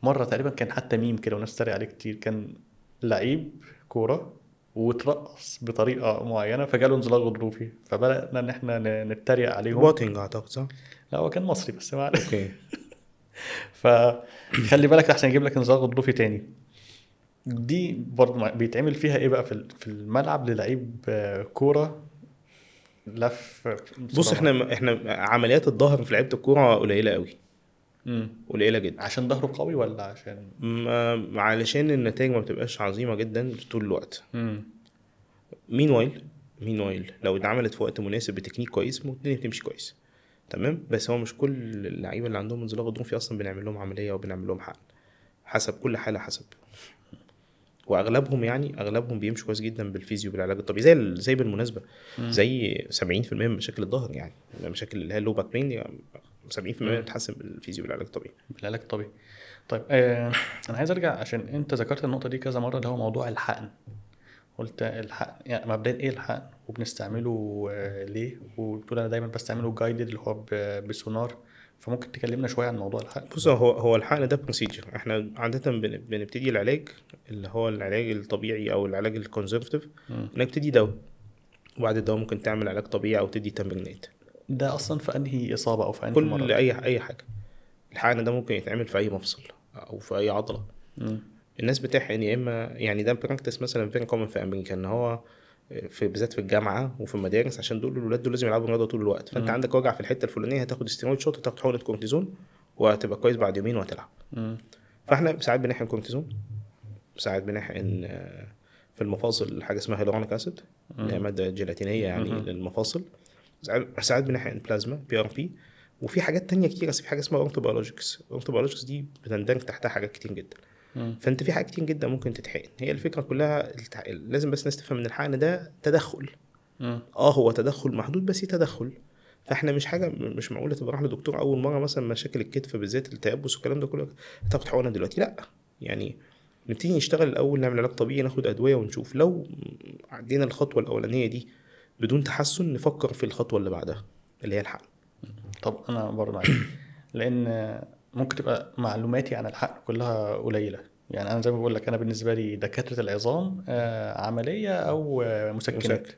مرة تقريبا، كان حتى ميم كده وناس تريق عليه كتير، كان لعيب كورة وترقص بطريقة معينة فجاله انزلاق غضروفي، فبدأنا ان احنا نتريق عليهم. بوتنج اعتقد، صح؟ لا هو كان مصري بس ما علينا. okay. فخلي بالك احسن يجيب لك انزلاق غضروفي تاني. دي برضه بيتعمل فيها ايه بقى في الملعب للعيب كورة لف؟ بص، احنا عمليات الظهر في لعيبة الكورة قليله قوي. قليله جدا. عشان ظهره قوي ولا عشان علشان النتائج ما بتبقاش عظيمة جدا طول الوقت. meanwhile لو اتعملت في وقت مناسب بتكنيك كويس الدنيا بتمشي كويس، تمام. بس هو مش كل اللعيبة اللي عندهم انزلاق غضروفي اصلا بنعمل لهم عملية وبنعمل لهم حقن، حسب كل حاله حسب. واغلبهم يعني اغلبهم بيمشوا كويس جدا بال physio بالعلاج الطبيعي، زي بالمناسبة زي 70% من مشاكل الظهر، يعني مشاكل اللي هي ال low back pain 70% بتتحسن بال physio بالعلاج الطبيعي. بالعلاج الطبيعي. طيب انا عايز ارجع عشان انت ذكرت النقطة دي كذا مرة، اللي هو موضوع الحقن. قلت الحقن يعني مبدئيا ايه الحقن وبنستعمله ليه، وبتقول انا دايما بستعمله guided اللي هو بسونار، فممكن تكلمنا شوية عن موضوع الحقن؟ بص، هو الحقن ده procedure. احنا عادة بنبتدي العلاج اللي هو العلاج الطبيعي او العلاج ال conservative، انك تدي دواء، وبعد الدواء ممكن تعمل علاج طبيعي او تدي تمرينات. ده اصلا في انهي اصابه او في انهي مرض؟ كل اي حاجة. الحقن ده ممكن يتعمل في اي مفصل او في اي عضلة. الناس بتحقن يا اما يعني ده practice مثلا very common في امريكا، ان هو في بالذات في الجامعة وفي المدارس، عشان دول الولاد دول لازم يلعبوا رياضة طول الوقت. فانت عندك وجع في الحتة الفلانية، هتاخد steroid shot، هتاخد حقنه كورتيزون وهتبقى كويس بعد يومين وهتلعب. فاحنا ساعات بنحقن كورتيزون، ساعات بنحقن في المفاصل حاجة اسمها hyaluronic acid اللي هي مادة جيلاتينيه يعني للمفاصل، ساعات بنحقن بلازما PRP، وفي حاجات تانية كتير. بس في حاجة اسمها orthobiologics. orthobiologics دي بتندرج تحتها حاجات كتير جدا. فانت في حاجات كتير جدا ممكن تتحقن. هي الفكرة كلها لازم بس الناس تفهم ان الحقن ده تدخل. هو تدخل محدود بس تدخل. فاحنا مش حاجة مش معقولة تبقى رايح لدكتور اول مرة مثلا مشاكل الكتف بالذات التيبس والكلام ده كله هتاخد حقنه دلوقتي، لا. يعني نبتدي نشتغل الاول، نعمل علاج طبيعي، ناخد ادوية، ونشوف لو عدينا الخطوة الاولانية دي بدون تحسن نفكر في الخطوة اللي بعدها اللي هي الحقن. طب انا برضه معاك لان ممكن تبقى معلوماتي عن الحقن كلها قليله. يعني انا زي ما بقول لك، انا بالنسبة لي دكاترة العظام عملية او مسكنات.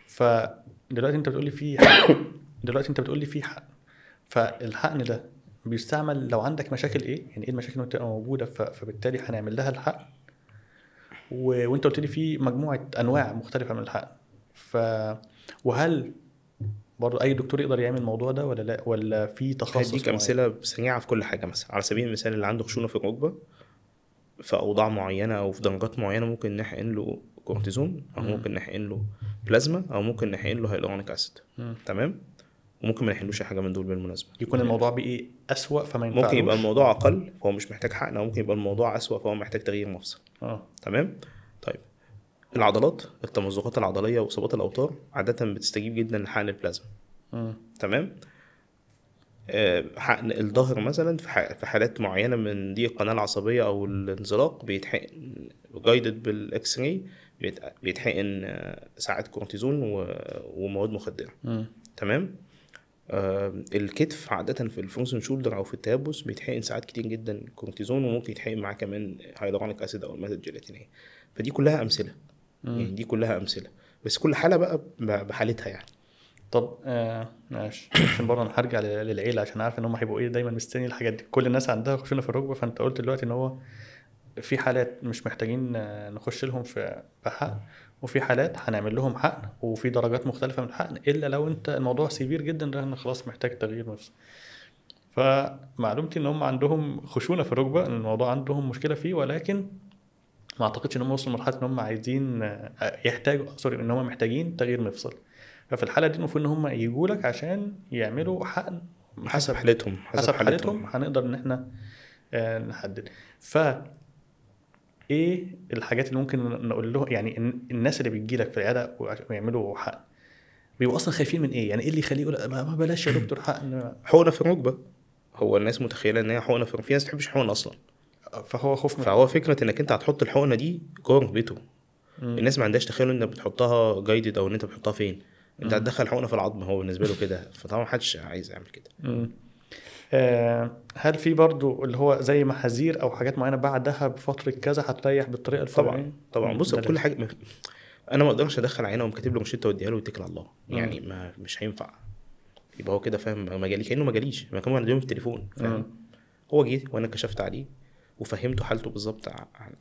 فدلوقتي انت بتقول لي في حقن، دلوقتي انت بتقول لي في حقن، فالحقن ده بيستعمل لو عندك مشاكل ايه؟ يعني ايه المشاكل اللي بتبقى موجودة فبالتالي هنعمل لها الحقن. وانت قلت لي في مجموعة انواع مختلفة من الحقن، وهل برضو اي دكتور يقدر يعمل الموضوع ده ولا لا، ولا في تخصص؟ هديك امثلة سريعة في كل حاجة. مثلا على سبيل المثال اللي عنده خشونة في الركبة في اوضاع معينة او في درجات معينة ممكن نحقن له كورتيزون، او ممكن نحقن له بلازما، او ممكن نحقن له hyaluronic acid. تمام. وممكن ما نحقنلوش حاجة من دول بالمناسبة. يكون الموضوع بايه اسوأ فما ينفعش، ممكن يبقى الموضوع اقل فهو مش محتاج حقن، او ممكن يبقى الموضوع اسوأ فهو محتاج تغيير مفصل. تمام. طيب العضلات، التمزقات العضلية واصابات الاوتار عادة بتستجيب جدا لحقن البلازما. تمام. حقن الظهر مثلا في حالات معينة من دي القناة العصبية او الانزلاق بيتحقن guided بال X-ray، بيتحقن ساعات كورتيزون ومواد مخدره. تمام. الكتف عادة في ال frozen shoulder او في التيبس بيتحقن ساعات كتير جدا كورتيزون، وممكن يتحقن معاه كمان hyaluronic acid او المادة الجيلاتينيه. فدي كلها امثلة. يعني دي كلها امثلة، بس كل حاله بقى بحالتها يعني. طب ماشي. عشان برضه انا هرجع للعيلة عشان عارف ان هم هيبقوا ايه دايما مستني الحاجات دي. كل الناس عندها خشونة في الركبة، فانت قلت دلوقتي ان هو في حالات مش محتاجين نخش لهم في حقن، وفي حالات هنعمل لهم حقن، وفي درجات مختلفة من الحقن، الا لو انت الموضوع severe جدا ده خلاص محتاج تغيير مفصل. فمعلومتي ان هم عندهم خشونة في الركبة، ان الموضوع عندهم مشكلة فيه، ولكن ما اعتقدش ان هم وصلوا لمرحلة ان هم عايزين يحتاجوا sorry ان هم محتاجين تغيير مفصل. ففي الحالة دي المفروض ان هم يجوا لك عشان يعملوا حقن حسب حالتهم، حسب حالتهم هنقدر ان احنا نحدد. ف ايه الحاجات اللي ممكن نقول له يعني الناس اللي بتجي لك في العيادة ويعملوا حقن بيبقوا اصلا خايفين من ايه؟ يعني ايه اللي يخليه يقول ما بلاش يا دكتور حقن؟ حقنه في الركبة. هو الناس متخيله ان هي حقنه في ناس ما بتحبش حقن اصلا، فهو خوف فهو فكرة انك انت هتحط الحقنة دي جوه ركبته. الناس ما عندهاش تخيل انك بتحطها guided او ان انت بتحطها فين، انت هتدخل حقنه في العظم، هو بالنسبة له كده. فطبعا محدش عايز يعمل كده. هل في برضو اللي هو زي محاذير او حاجات معينة بعدها بفترة كذا هتريح بالطريقة الفلانية؟ طبعا طبعا. بص كل حاجة انا ما اقدرش ادخل عينه ومكاتب له روشته واديها له ويتكل على الله، يعني ما مش هينفع. يبقى هو كده فاهم ما جالي، كانه ما جاليش، ما كان عندهم في التليفون فاهم. هو جه وانا كشفت عليه وفهمته حالته بالظبط،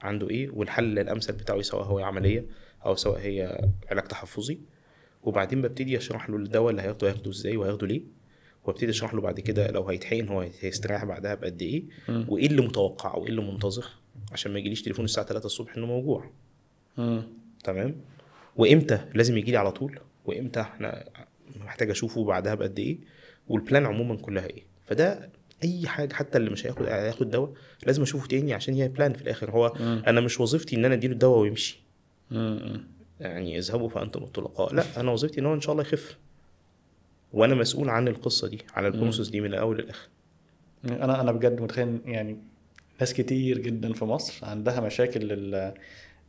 عنده ايه والحل الامثل بتاعه، سواء هو عملية او سواء هي علاج تحفظي. وبعدين ببتدي اشرح له الدواء اللي هياخده، هياخده ازاي وهياخده ليه، وابتدي اشرح له بعد كده لو هيتحقن هو هيستريح بعدها بقد ايه، وايه اللي متوقع وايه اللي منتظر، عشان ما يجيليش تليفون الساعة 3 الصبح انه موجوع. تمام. وامتى لازم يجيلي على طول، وامتى احنا محتاج اشوفه بعدها بقد ايه، وال plan عموما كلها ايه. فده اي حاجة، حتى اللي مش هياخد دواء لازم اشوفه تاني عشان هي plan في الاخر. هو انا مش وظيفتي ان انا اديله الدواء ويمشي، يعني اذهبوا فانتم الطلقاء، لا، انا وظيفتي ان هو ان شاء الله يخف، وانا مسؤول عن القصة دي، على ال process دي من الاول للاخر. انا بجد متخيل يعني ناس كتير جدا في مصر عندها مشاكل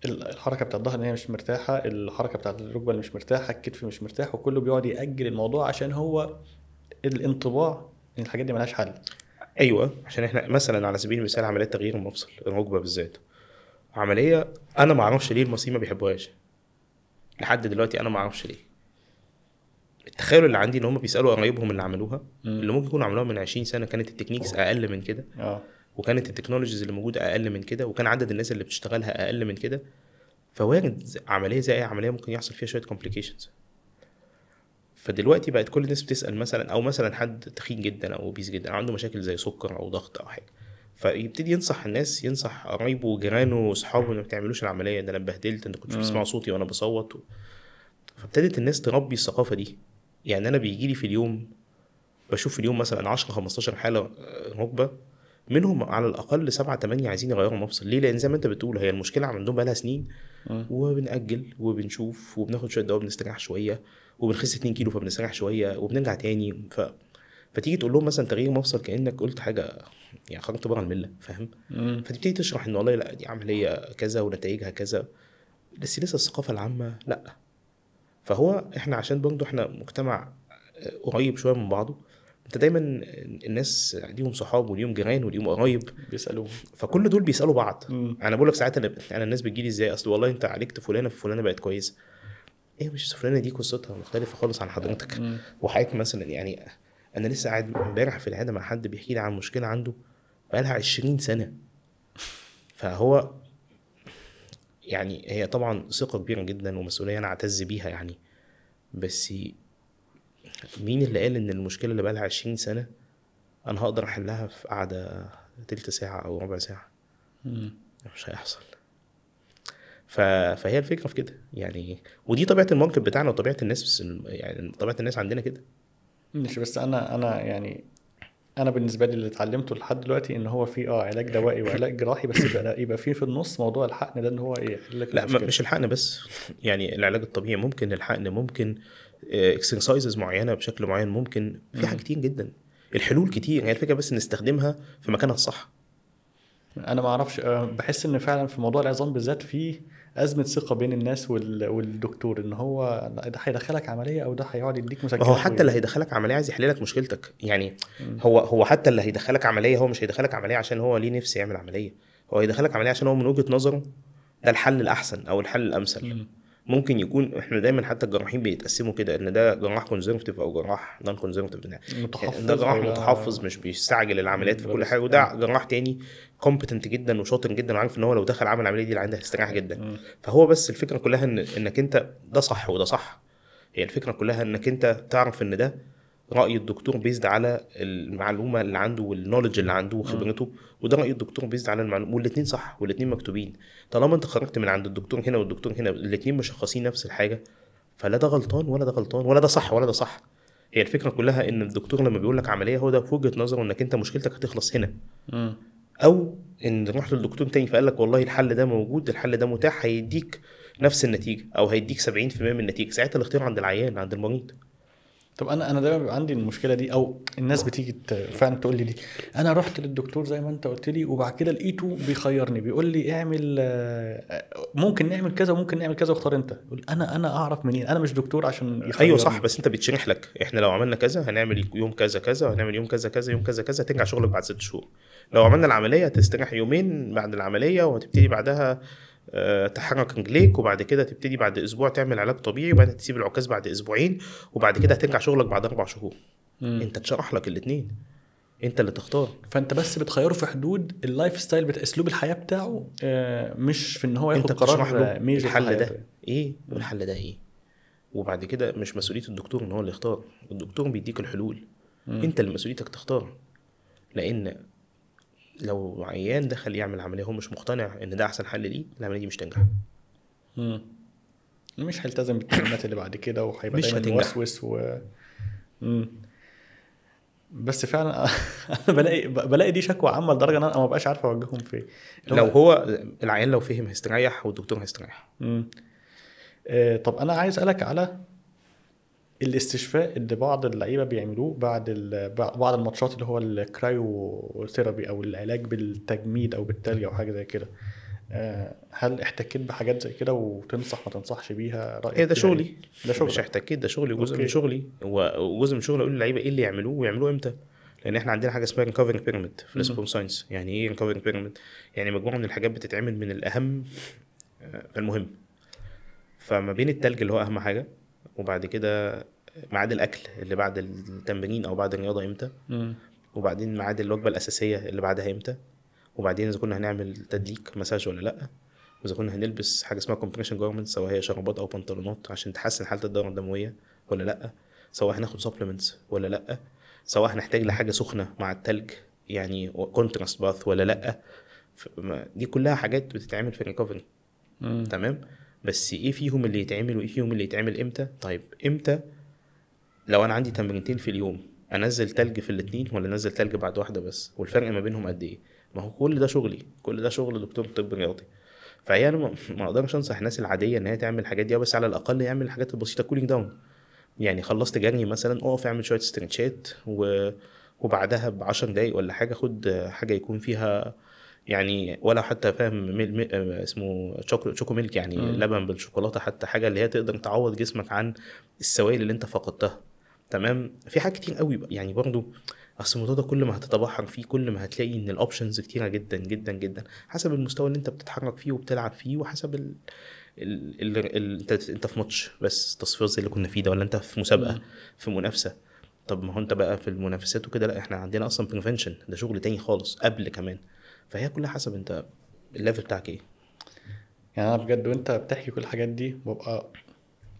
الحركة بتاع الظهر ان هي مش مرتاحة، الحركة بتاع الركبة اللي مش مرتاحة، الكتف مش مرتاح، وكله بيقعد يأجل الموضوع عشان هو الانطباع ان الحاجات دي ملهاش حل. ايوه، عشان احنا مثلا على سبيل المثال عملية تغيير المفصل الركبة بالذات، عملية انا ما اعرفش ليه المصريين ما بيحبوهاش لحد دلوقتي، انا ما اعرفش ليه. التخيل اللي عندي ان هم بيسالوا قرايبهم اللي عملوها، اللي ممكن يكونوا عملوها من 20 سنة، كانت ال techniques اقل من كده، وكانت ال technologies اللي موجودة اقل من كده، وكان عدد الناس اللي بتشتغلها اقل من كده. فوارد عملية زي اي عملية ممكن يحصل فيها شوية complications. فدلوقتي بقت كل الناس بتسال مثلا، او مثلا حد تخين جدا او obese جدا، أو عنده مشاكل زي سكر او ضغط او حاجة، فيبتدي ينصح الناس، ينصح قرايبه وجيرانه واصحابه ان ما تعملوش العملية، ده انا اتبهدلت، انت كنتش بتسمعوا صوتي وانا بصوت. فابتدت الناس تربي الثقافة دي. يعني انا بيجي لي في اليوم، بشوف في اليوم مثلا 10 15 حاله ركبه، منهم على الاقل 7 8 عايزين يغيروا مفصل. ليه؟ لان زي ما انت بتقول هي المشكلة عندهم بقالها سنين، وبنأجل وبنشوف وبناخد شوية دواء، بنستريح شوية، وبنخس 2 كيلو فبنستريح شوية، وبنرجع تاني. فتيجي تقول لهم مثلا تغيير مفصل كانك قلت حاجة يعني خرجت بره الملة، فاهم؟ فتبتدي تشرح ان والله لا دي عملية كذا ونتائجها كذا، بس لسه الثقافة العامة لا. فهو احنا عشان برضه احنا مجتمع قريب شوية من بعضه، انت دايما الناس ليهم صحاب وليهم جيران وليهم قرايب بيسالوهم، فكل دول بيسالوا بعض. انا بقول لك ساعات انا الناس بتجيلي ازاي، اصل والله انت عالجت فلانه فلانه بقت كويسة، ايه مش فلانه دي قصتها مختلفة خالص عن حضرتك. وحضرتك مثلا، يعني انا لسه قاعد امبارح في العيادة مع حد بيحكي لي عن مشكلة عنده بقالها 20 سنة. فهو يعني هي طبعا ثقة كبيرة جدا ومسؤولية انا اعتز بيها يعني، بس مين اللي قال ان المشكلة اللي بقالها 20 سنة انا هقدر احلها في قعدة تلت ساعة او ربع ساعة؟ مش هيحصل. فهي الفكرة في كده يعني، ودي طبيعة ال market بتاعنا وطبيعه الناس، يعني طبيعة الناس عندنا كده. مش بس انا يعني انا بالنسبة لي اللي اتعلمته لحد دلوقتي ان هو في علاج دوائي وعلاج جراحي، بس يبقى في النص موضوع الحقن ده، ان هو ايه؟ لا مش الحقن بس، يعني العلاج الطبيعي ممكن، الحقن ممكن، exercises معينة بشكل معين ممكن، في حاجات كتير جدا، الحلول كتير، يعني الفكرة بس نستخدمها في مكانها الصح. انا ما اعرفش، بحس ان فعلا في موضوع العظام بالذات في ازمة ثقة بين الناس والدكتور، ان هو ده هيدخلك عملية او ده هيقعد يديك مسكنات. هو حتى اللي هيدخلك عملية عايز يحل لك مشكلتك يعني. هو حتى اللي هيدخلك عملية، هو مش هيدخلك عملية عشان هو ليه نفسه يعمل عملية، هو هيدخلك عملية عشان هو من وجهه نظره ده الحل الاحسن او الحل الامثل. ممكن يكون احنا دايما حتى الجراحين بيتقسموا كده، ان ده جراح conservative او جراح non conservative، ده جراح متحفظ مش بيستعجل العمليات في كل حاجة، وده جراح تاني competent جدا وشاطر جدا وعارف ان هو لو دخل عمل العملية دي اللي عندها هيستريح جدا. فهو بس الفكرة كلها ان انك انت ده صح وده صح، هي الفكرة كلها انك انت تعرف ان ده راي الدكتور based على المعلومة اللي عنده وال knowledge اللي عنده وخبرته، وده راي الدكتور based على المعلومة، والاثنين صح والاثنين مكتوبين. طالما انت خرجت من عند الدكتور هنا والدكتور هنا الاثنين مشخصين نفس الحاجة، فلا ده غلطان ولا ده غلطان، ولا ده صح ولا ده صح. هي الفكرة كلها ان الدكتور لما بيقول لك عملية هو ده في وجهه نظره انك انت مشكلتك هتخلص هنا. او ان رحت للدكتور تاني فقال لك والله الحل ده موجود، الحل ده متاح، هيديك نفس النتيجة او هيديك 70% من النتيجة. ساعتها الاختيار عند العيان، عند المريض. طب انا دايما بيبقى عندي المشكلة دي، او الناس بتيجي فعلا تقول لي دي، انا رحت للدكتور زي ما انت قلت لي، وبعد كده لقيته بيخيرني، بيقول لي اعمل، ممكن نعمل كذا وممكن نعمل كذا، واختار انت. يقول انا اعرف منين؟ انا مش دكتور عشان يخيرني. ايوه صح، بس انت بتشرح لك احنا لو عملنا كذا هنعمل يوم كذا كذا، وهنعمل يوم كذا كذا، يوم كذا كذا، ترجع شغلك بعد 6 شهور. لو عملنا العملية هتستريح يومين بعد العملية، وهتبتدي بعدها تحرك رجليك، وبعد كده تبتدي بعد اسبوع تعمل علاج طبيعي، وبعدين تسيب العكاز بعد اسبوعين، وبعد كده هترجع شغلك بعد 4 شهور. انت اتشرح لك الاثنين، انت اللي تختار. فانت بس بتخيره في حدود ال lifestyle بتاع اسلوب الحياة بتاعه، مش في ان هو ياخد قرار major. الحل ده ايه والحل ده ايه، وبعد كده مش مسؤولية الدكتور ان هو اللي يختار، الدكتور بيديك الحلول. انت اللي مسؤوليتك تختار. لان لو عيان دخل يعمل عملية هو مش مقتنع ان ده احسن حل ليه، العملية دي مش تنجح. مش هيلتزم بالتعليمات اللي بعد كده، وهيبقى دايما موسوس بس فعلا انا بلاقي دي شكوى عامة لدرجة ان انا ما بقاش عارف اوجههم فين. لو هو العيان لو فهم هيستريح والدكتور هيستريح. طب انا عايز اسالك على الاستشفاء اللي بعض اللعيبة بيعملوه بعد بعض الماتشات، اللي هو ال cryotherapy او العلاج بالتجميد او بالتلج او حاجة زي كده. هل احتكيت بحاجات زي كده وتنصح ما تنصحش بيها؟ رايك؟ إيه ده شغلي، ده شغلي، مش احتكيت، ده شغلي، جزء من شغلي، وجزء من شغلي اقول للعيبة ايه اللي يعملوه ويعملوه امتى. لان احنا عندنا حاجة اسمها recovering pyramid في ال sport science. يعني ايه recovering pyramid؟ يعني مجموعة من الحاجات بتتعمل من الاهم فالمهم. فما بين التلج اللي هو اهم حاجة، وبعد كده ميعاد الاكل اللي بعد التمرين او بعد الرياضة امتى، وبعدين ميعاد الوجبة الاساسية اللي بعدها امتى، وبعدين اذا كنا هنعمل تدليك مساج ولا لا، واذا كنا هنلبس حاجة اسمها compression garment سواء هي شرابات او بنطلونات عشان تحسن حاله الدورة الدموية ولا لا، سواء هناخد supplements ولا لا، سواء هنحتاج لحاجة سخنة مع التلج يعني contrast bath ولا لا. دي كلها حاجات بتتعمل في ال recovery. تمام، بس ايه فيهم اللي يتعمل وايه فيهم اللي يتعمل امتى؟ طيب امتى لو انا عندي تمرينتين في اليوم انزل تلج في الاثنين ولا انزل تلج بعد واحدة بس، والفرق ما بينهم قد ايه؟ ما هو كل ده شغلي، كل ده شغل دكتور طب رياضي. فهي انا ما اقدرش انصح الناس العادية ان هي تعمل الحاجات دي، بس على الاقل يعمل الحاجات البسيطة cooling down. يعني خلصت جري مثلا، اقف اعمل شوية stretch ات، وبعدها ب10 دقايق ولا حاجة خد حاجة يكون فيها يعني ولا حتى فاهم اسمه choco milk، يعني لبن بالشوكولاته، حتى حاجة اللي هي تقدر تعوض جسمك عن السوائل اللي انت فقدتها. تمام، في حاجات كتير قوي يعني برضو. اصل الموضوع ده كل ما هتتبحر فيه كل ما هتلاقي ان ال options كتيرة جدا جدا جدا، حسب المستوى اللي انت بتتحرك فيه وبتلعب فيه، وحسب انت في ماتش بس تصفيات زي اللي كنا فيه ده، ولا انت في مسابقة في منافسه. طب ما هو انت بقى في المنافسات وكده، لا احنا عندنا اصلا prevention، ده شغل تاني خالص قبل كمان. فهي كلها حسب انت ال level بتاعك ايه. يعني انا بجد وانت بتحكي كل الحاجات دي ببقى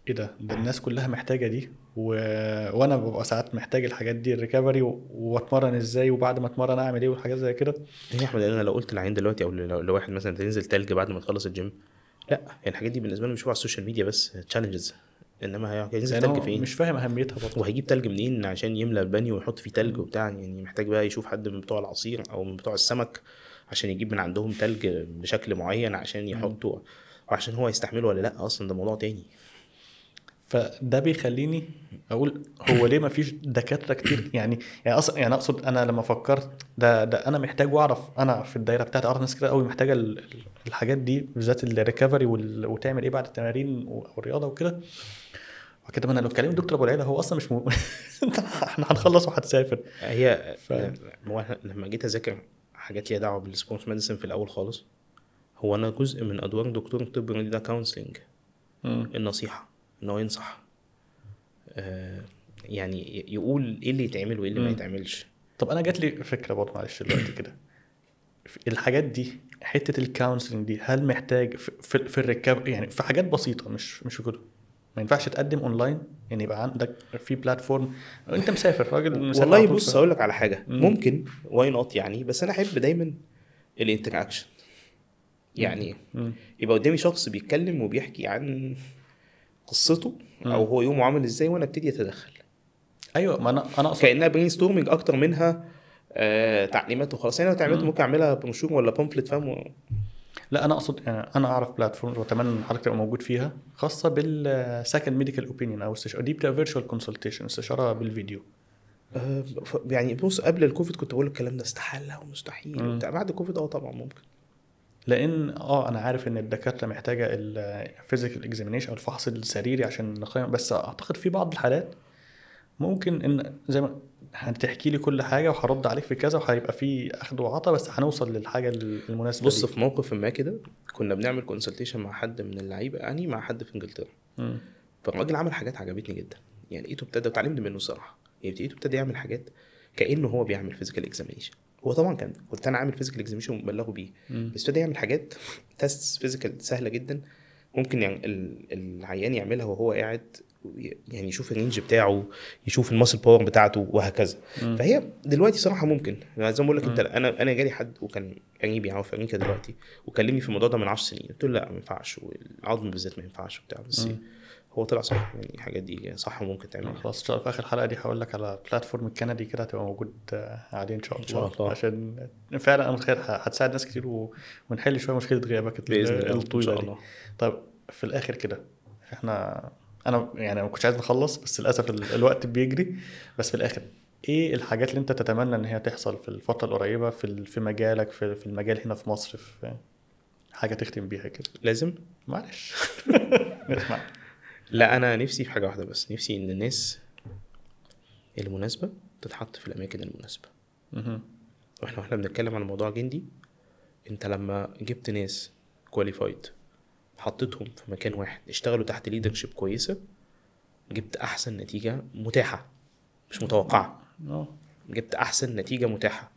ايه ده الناس كلها محتاجه دي، وانا ببقى ساعات محتاج الحاجات دي، ال recovery واتمرن ازاي، وبعد ما اتمرن اعمل ايه، والحاجات زي كده. يا احمد انا لو قلت للعيان دلوقتي او لواحد مثلا تنزل تلج بعد ما تخلص الجيم، لا يعني الحاجات دي بالنسبة له بيشوفها على ال social media بس challenges، انما هينزل تلج فين؟ مش فاهم اهميتها برضه، وهيجيب تلج منين عشان يملى البانيو ويحط فيه تلج وبتاع. يعني محتاج بقى يشوف حد من بتوع العصير او من بتوع السمك عشان يجيب من عندهم تلج بشكل معين عشان يحطه، وعشان هو يستحمله ولا لا، اصلا ده موضوع تاني. فده بيخليني اقول هو ليه ما فيش دكاترة كتير؟ يعني اصلا يعني اقصد انا لما فكرت ده انا محتاج واعرف، انا في الدايرة بتاعتي اعرف ناس كتير قوي محتاجه الحاجات دي، بالذات ال recovery وتعمل ايه بعد التمارين والرياضة وكده. وكده ما انا لو اتكلمت دكتور ابو العيلة هو اصلا مش احنا هنخلص وهتسافر. هي هو لما جيت اذاكر حاجات ليها دعوه بال sports medicine في الاول خالص، هو انا جزء من ادوار دكتور الطب الرياضي ده counseling، النصيحة، ان هو ينصح، يعني يقول ايه اللي يتعمل وايه اللي ما يتعملش. طب انا جات لي فكرة برضه معلش دلوقتي كده، الحاجات دي حتة ال counseling دي هل محتاج في ال recovery؟ يعني في حاجات بسيطة مش كله ما ينفعش تقدم اونلاين، يعني يبقى عندك في platform انت مسافر، راجل مسافر. والله بص اقول لك على حاجة، ممكن why not يعني، بس انا احب دايما ال interaction، يعني يبقى قدامي شخص بيتكلم وبيحكي عن قصته او هو يومه عامل ازاي، وانا ابتدي اتدخل. ايوه، ما انا اقصد كانها brainstorming اكتر منها تعليمات وخلاص. يعني لو تعليمات ممكن اعملها بروشور ولا pamphlet، فاهم؟ لا انا اقصد يعني انا اعرف platform واتمنى ان حضرتك تبقى موجود فيها، خاصة بال second medical opinion او استشاره، دي بتبقى virtual consultation، استشاره بالفيديو. يعني بص، قبل الكوفيد كنت بقول الكلام ده استحالة ومستحيل وبتاع. بعد الكوفيد طبعا ممكن، لان انا عارف ان الدكاترة محتاجه ال physical examination او الفحص السريري عشان نقيم، بس اعتقد في بعض الحالات ممكن ان زي ما هتحكي لي كل حاجة وهرد عليك في كذا وهيبقى في اخد وعطا، بس هنوصل للحاجة المناسبة. بص دي. في موقف ما كده كنا بنعمل consultation مع حد من اللعيبة، يعني مع حد في انجلترا، فالراجل عمل حاجات عجبتني جدا. يعني لقيته ابتدى، وتعلمت منه الصراحة، يعني لقيته ابتدى يعمل حاجات كانه هو بيعمل physical examination. هو طبعا كنت انا عامل physical examination ومبلغه بيه، بس ابتدى يعمل حاجات test physical سهلة جدا، ممكن يعني العيان يعملها وهو قاعد، يعني يشوف ال range بتاعه، يشوف ال muscle power بتاعته وهكذا. فهي دلوقتي صراحة ممكن، يعني زي ما بقول لك انت، انا جالي حد وكان قريبي هو في امريكا دلوقتي وكلمني في الموضوع ده من 10 سنين، قلت له لا ما ينفعش، والعظم بالذات ما ينفعش وبتاع، بس هو طلع صح، يعني الحاجات دي صح وممكن تعملها. خلاص ان شاء الله في اخر الحلقة دي هقول لك على platform الكندي كده هتبقى موجود عليه ان شاء الله. ان شاء الله، عشان فعلا انا متخيل هتساعد ناس كتير ونحل شوية مشكلة غيابك الطويلة دي. طيب في الاخر كده احنا، انا يعني ما كنتش عايز نخلص بس للاسف الوقت بيجري، بس في الاخر ايه الحاجات اللي انت تتمنى ان هي تحصل في الفترة القريبة في مجالك، في المجال هنا في مصر، في حاجة تختم بيها كده؟ لازم معلش نسمع. لا انا نفسي في حاجة واحدة بس، نفسي ان الناس المناسبة تتحط في الاماكن المناسبة. واحنا بنتكلم عن موضوع جندي، انت لما جبت ناس qualified حطيتهم في مكان واحد اشتغلوا تحت leadership كويسة، جبت احسن نتيجة متاحة مش متوقعه. جبت احسن نتيجة متاحة.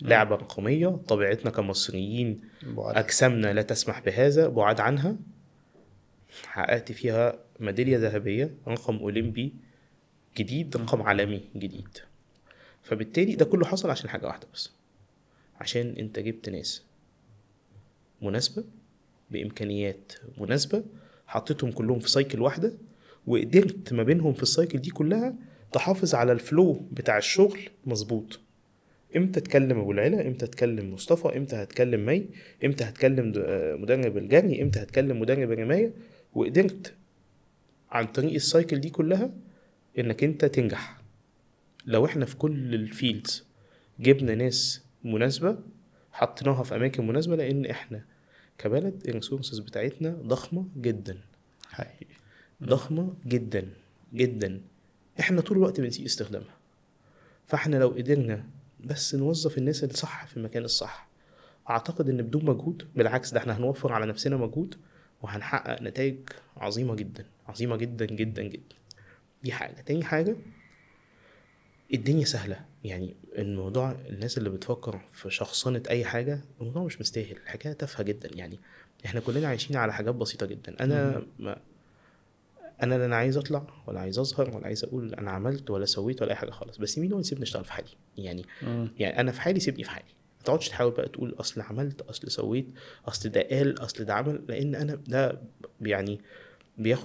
لعبه رقمية، طبيعتنا كمصريين اجسامنا لا تسمح بهذا، بعاد عنها، حققت فيها ميدالية ذهبية، رقم اولمبي جديد، رقم عالمي جديد. فبالتالي ده كله حصل عشان حاجة واحدة بس، عشان انت جبت ناس مناسبة بامكانيات مناسبة، حطيتهم كلهم في cycle واحدة، وقدرت ما بينهم في ال cycle دي كلها تحافظ على ال flow بتاع الشغل مظبوط. امتى تكلم ابو العلا، امتى تكلم مصطفى، امتى هتكلم مي، امتى هتكلم مدرب الجري، امتى هتكلم مدرب الرماية. وقدرت عن طريق ال cycle دي كلها انك انت تنجح. لو احنا في كل ال fields جبنا ناس مناسبة حطيناها في اماكن مناسبة، لان احنا كبلد ال resources بتاعتنا ضخمة جدا حقيقي، ضخمة جدا جدا، احنا طول الوقت بنسيء استخدامها. فاحنا لو قدرنا بس نوظف الناس الصح في المكان الصح، اعتقد ان بدون مجهود، بالعكس ده احنا هنوفر على نفسنا مجهود وهنحقق نتائج عظيمة جدا، عظيمة جدا جدا جدا. دي حاجة. تاني حاجة، الدنيا سهلة. يعني الموضوع الناس اللي بتفكر في شخصنة أي حاجة، الموضوع مش مستاهل، الحكاية تافهة جدا. يعني احنا كلنا عايشين على حاجات بسيطة جدا. أنا ما أنا لا أنا عايز أطلع ولا عايز أظهر ولا عايز أقول أنا عملت ولا سويت ولا أي حاجة خالص، بس مين هو يسيبني أشتغل في حالي؟ يعني يعني أنا في حالي، سيبني في حالي. ما تقعدش تحاول بقى تقول أصل عملت، أصل سويت، أصل ده قال، أصل ده عمل، لأن أنا ده يعني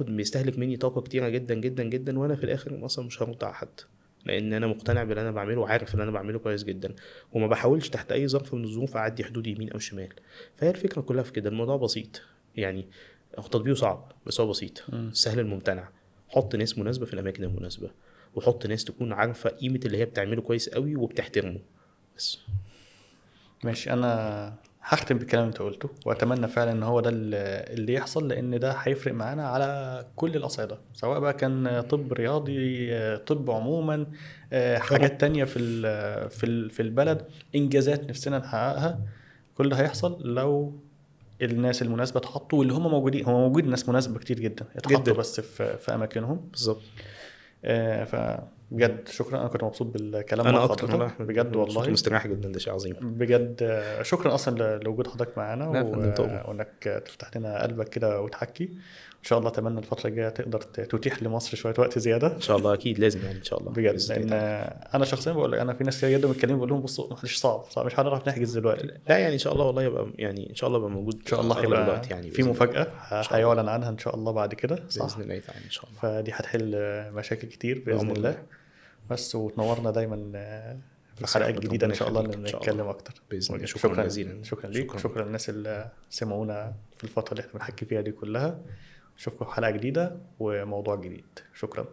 بيستهلك مني طاقة كتيرة جدا جدا جدا، وأنا في الآخر أصلا مش هرد على حد، لأن أنا مقتنع باللي أنا بعمله وعارف اللي أنا بعمله كويس جدا، وما بحاولش تحت أي ظرف من الظروف أعدي حدود يمين أو شمال. فهي الفكرة كلها في كده. الموضوع بسيط، يعني تطبيقه صعب بس هو بسيط، سهل الممتنع. حط ناس مناسبة في الأماكن المناسبة، وحط ناس تكون عارفة قيمة اللي هي بتعمله كويس قوي وبتحترمه. بس ماشي، أنا هختم بالكلام اللي انت قلته، واتمنى فعلا ان هو ده اللي يحصل، لان ده هيفرق معانا على كل الاصعدة، سواء بقى كان طب رياضي، طب عموما، حاجات تانية في البلد، انجازات نفسنا نحققها. كل ده هيحصل لو الناس المناسبة اتحطوا، واللي هم موجودين، هو موجود ناس مناسبة كتير جدا اتحطوا بس في اماكنهم بالظبط. ف بجد شكرا، انا كنت مبسوط بالكلام انا مع اكتر والله حضرتك بجد والله، مستريح جدا، ده شيء عظيم بجد. شكرا اصلا لوجود حضرتك معانا وانك تفتح لنا قلبك كده وتحكي. ان شاء الله اتمنى الفترة الجاية تقدر تتيح لمصر شوية وقت زيادة ان شاء الله، اكيد لازم يعني ان شاء الله بجد. لان انا شخصيا بقول لك، انا في ناس كتير جدا بيتكلموا بقول لهم بصوا معلش صعب مش هنعرف نحجز دلوقتي. لا يعني ان شاء الله والله يبقى يعني ان شاء الله يبقى موجود ان شاء الله، هيبقى يعني في مفاجاة هيعلن عنها ان شاء الله بعد كده، صح باذن الله تعالى ان شاء الله. فدي هتحل مشاكل كتير باذن الله. بس وتنورنا دايما في حلقات جديدة ان شاء الله نتكلم اكتر باذن الله. شكرا جزيلا، شكرا ليك، شكرا للناس اللي سمعونا في الفترة اللي احنا بنحكي فيها دي كلها. اشوفكم في حلقة جديدة وموضوع جديد. شكرا.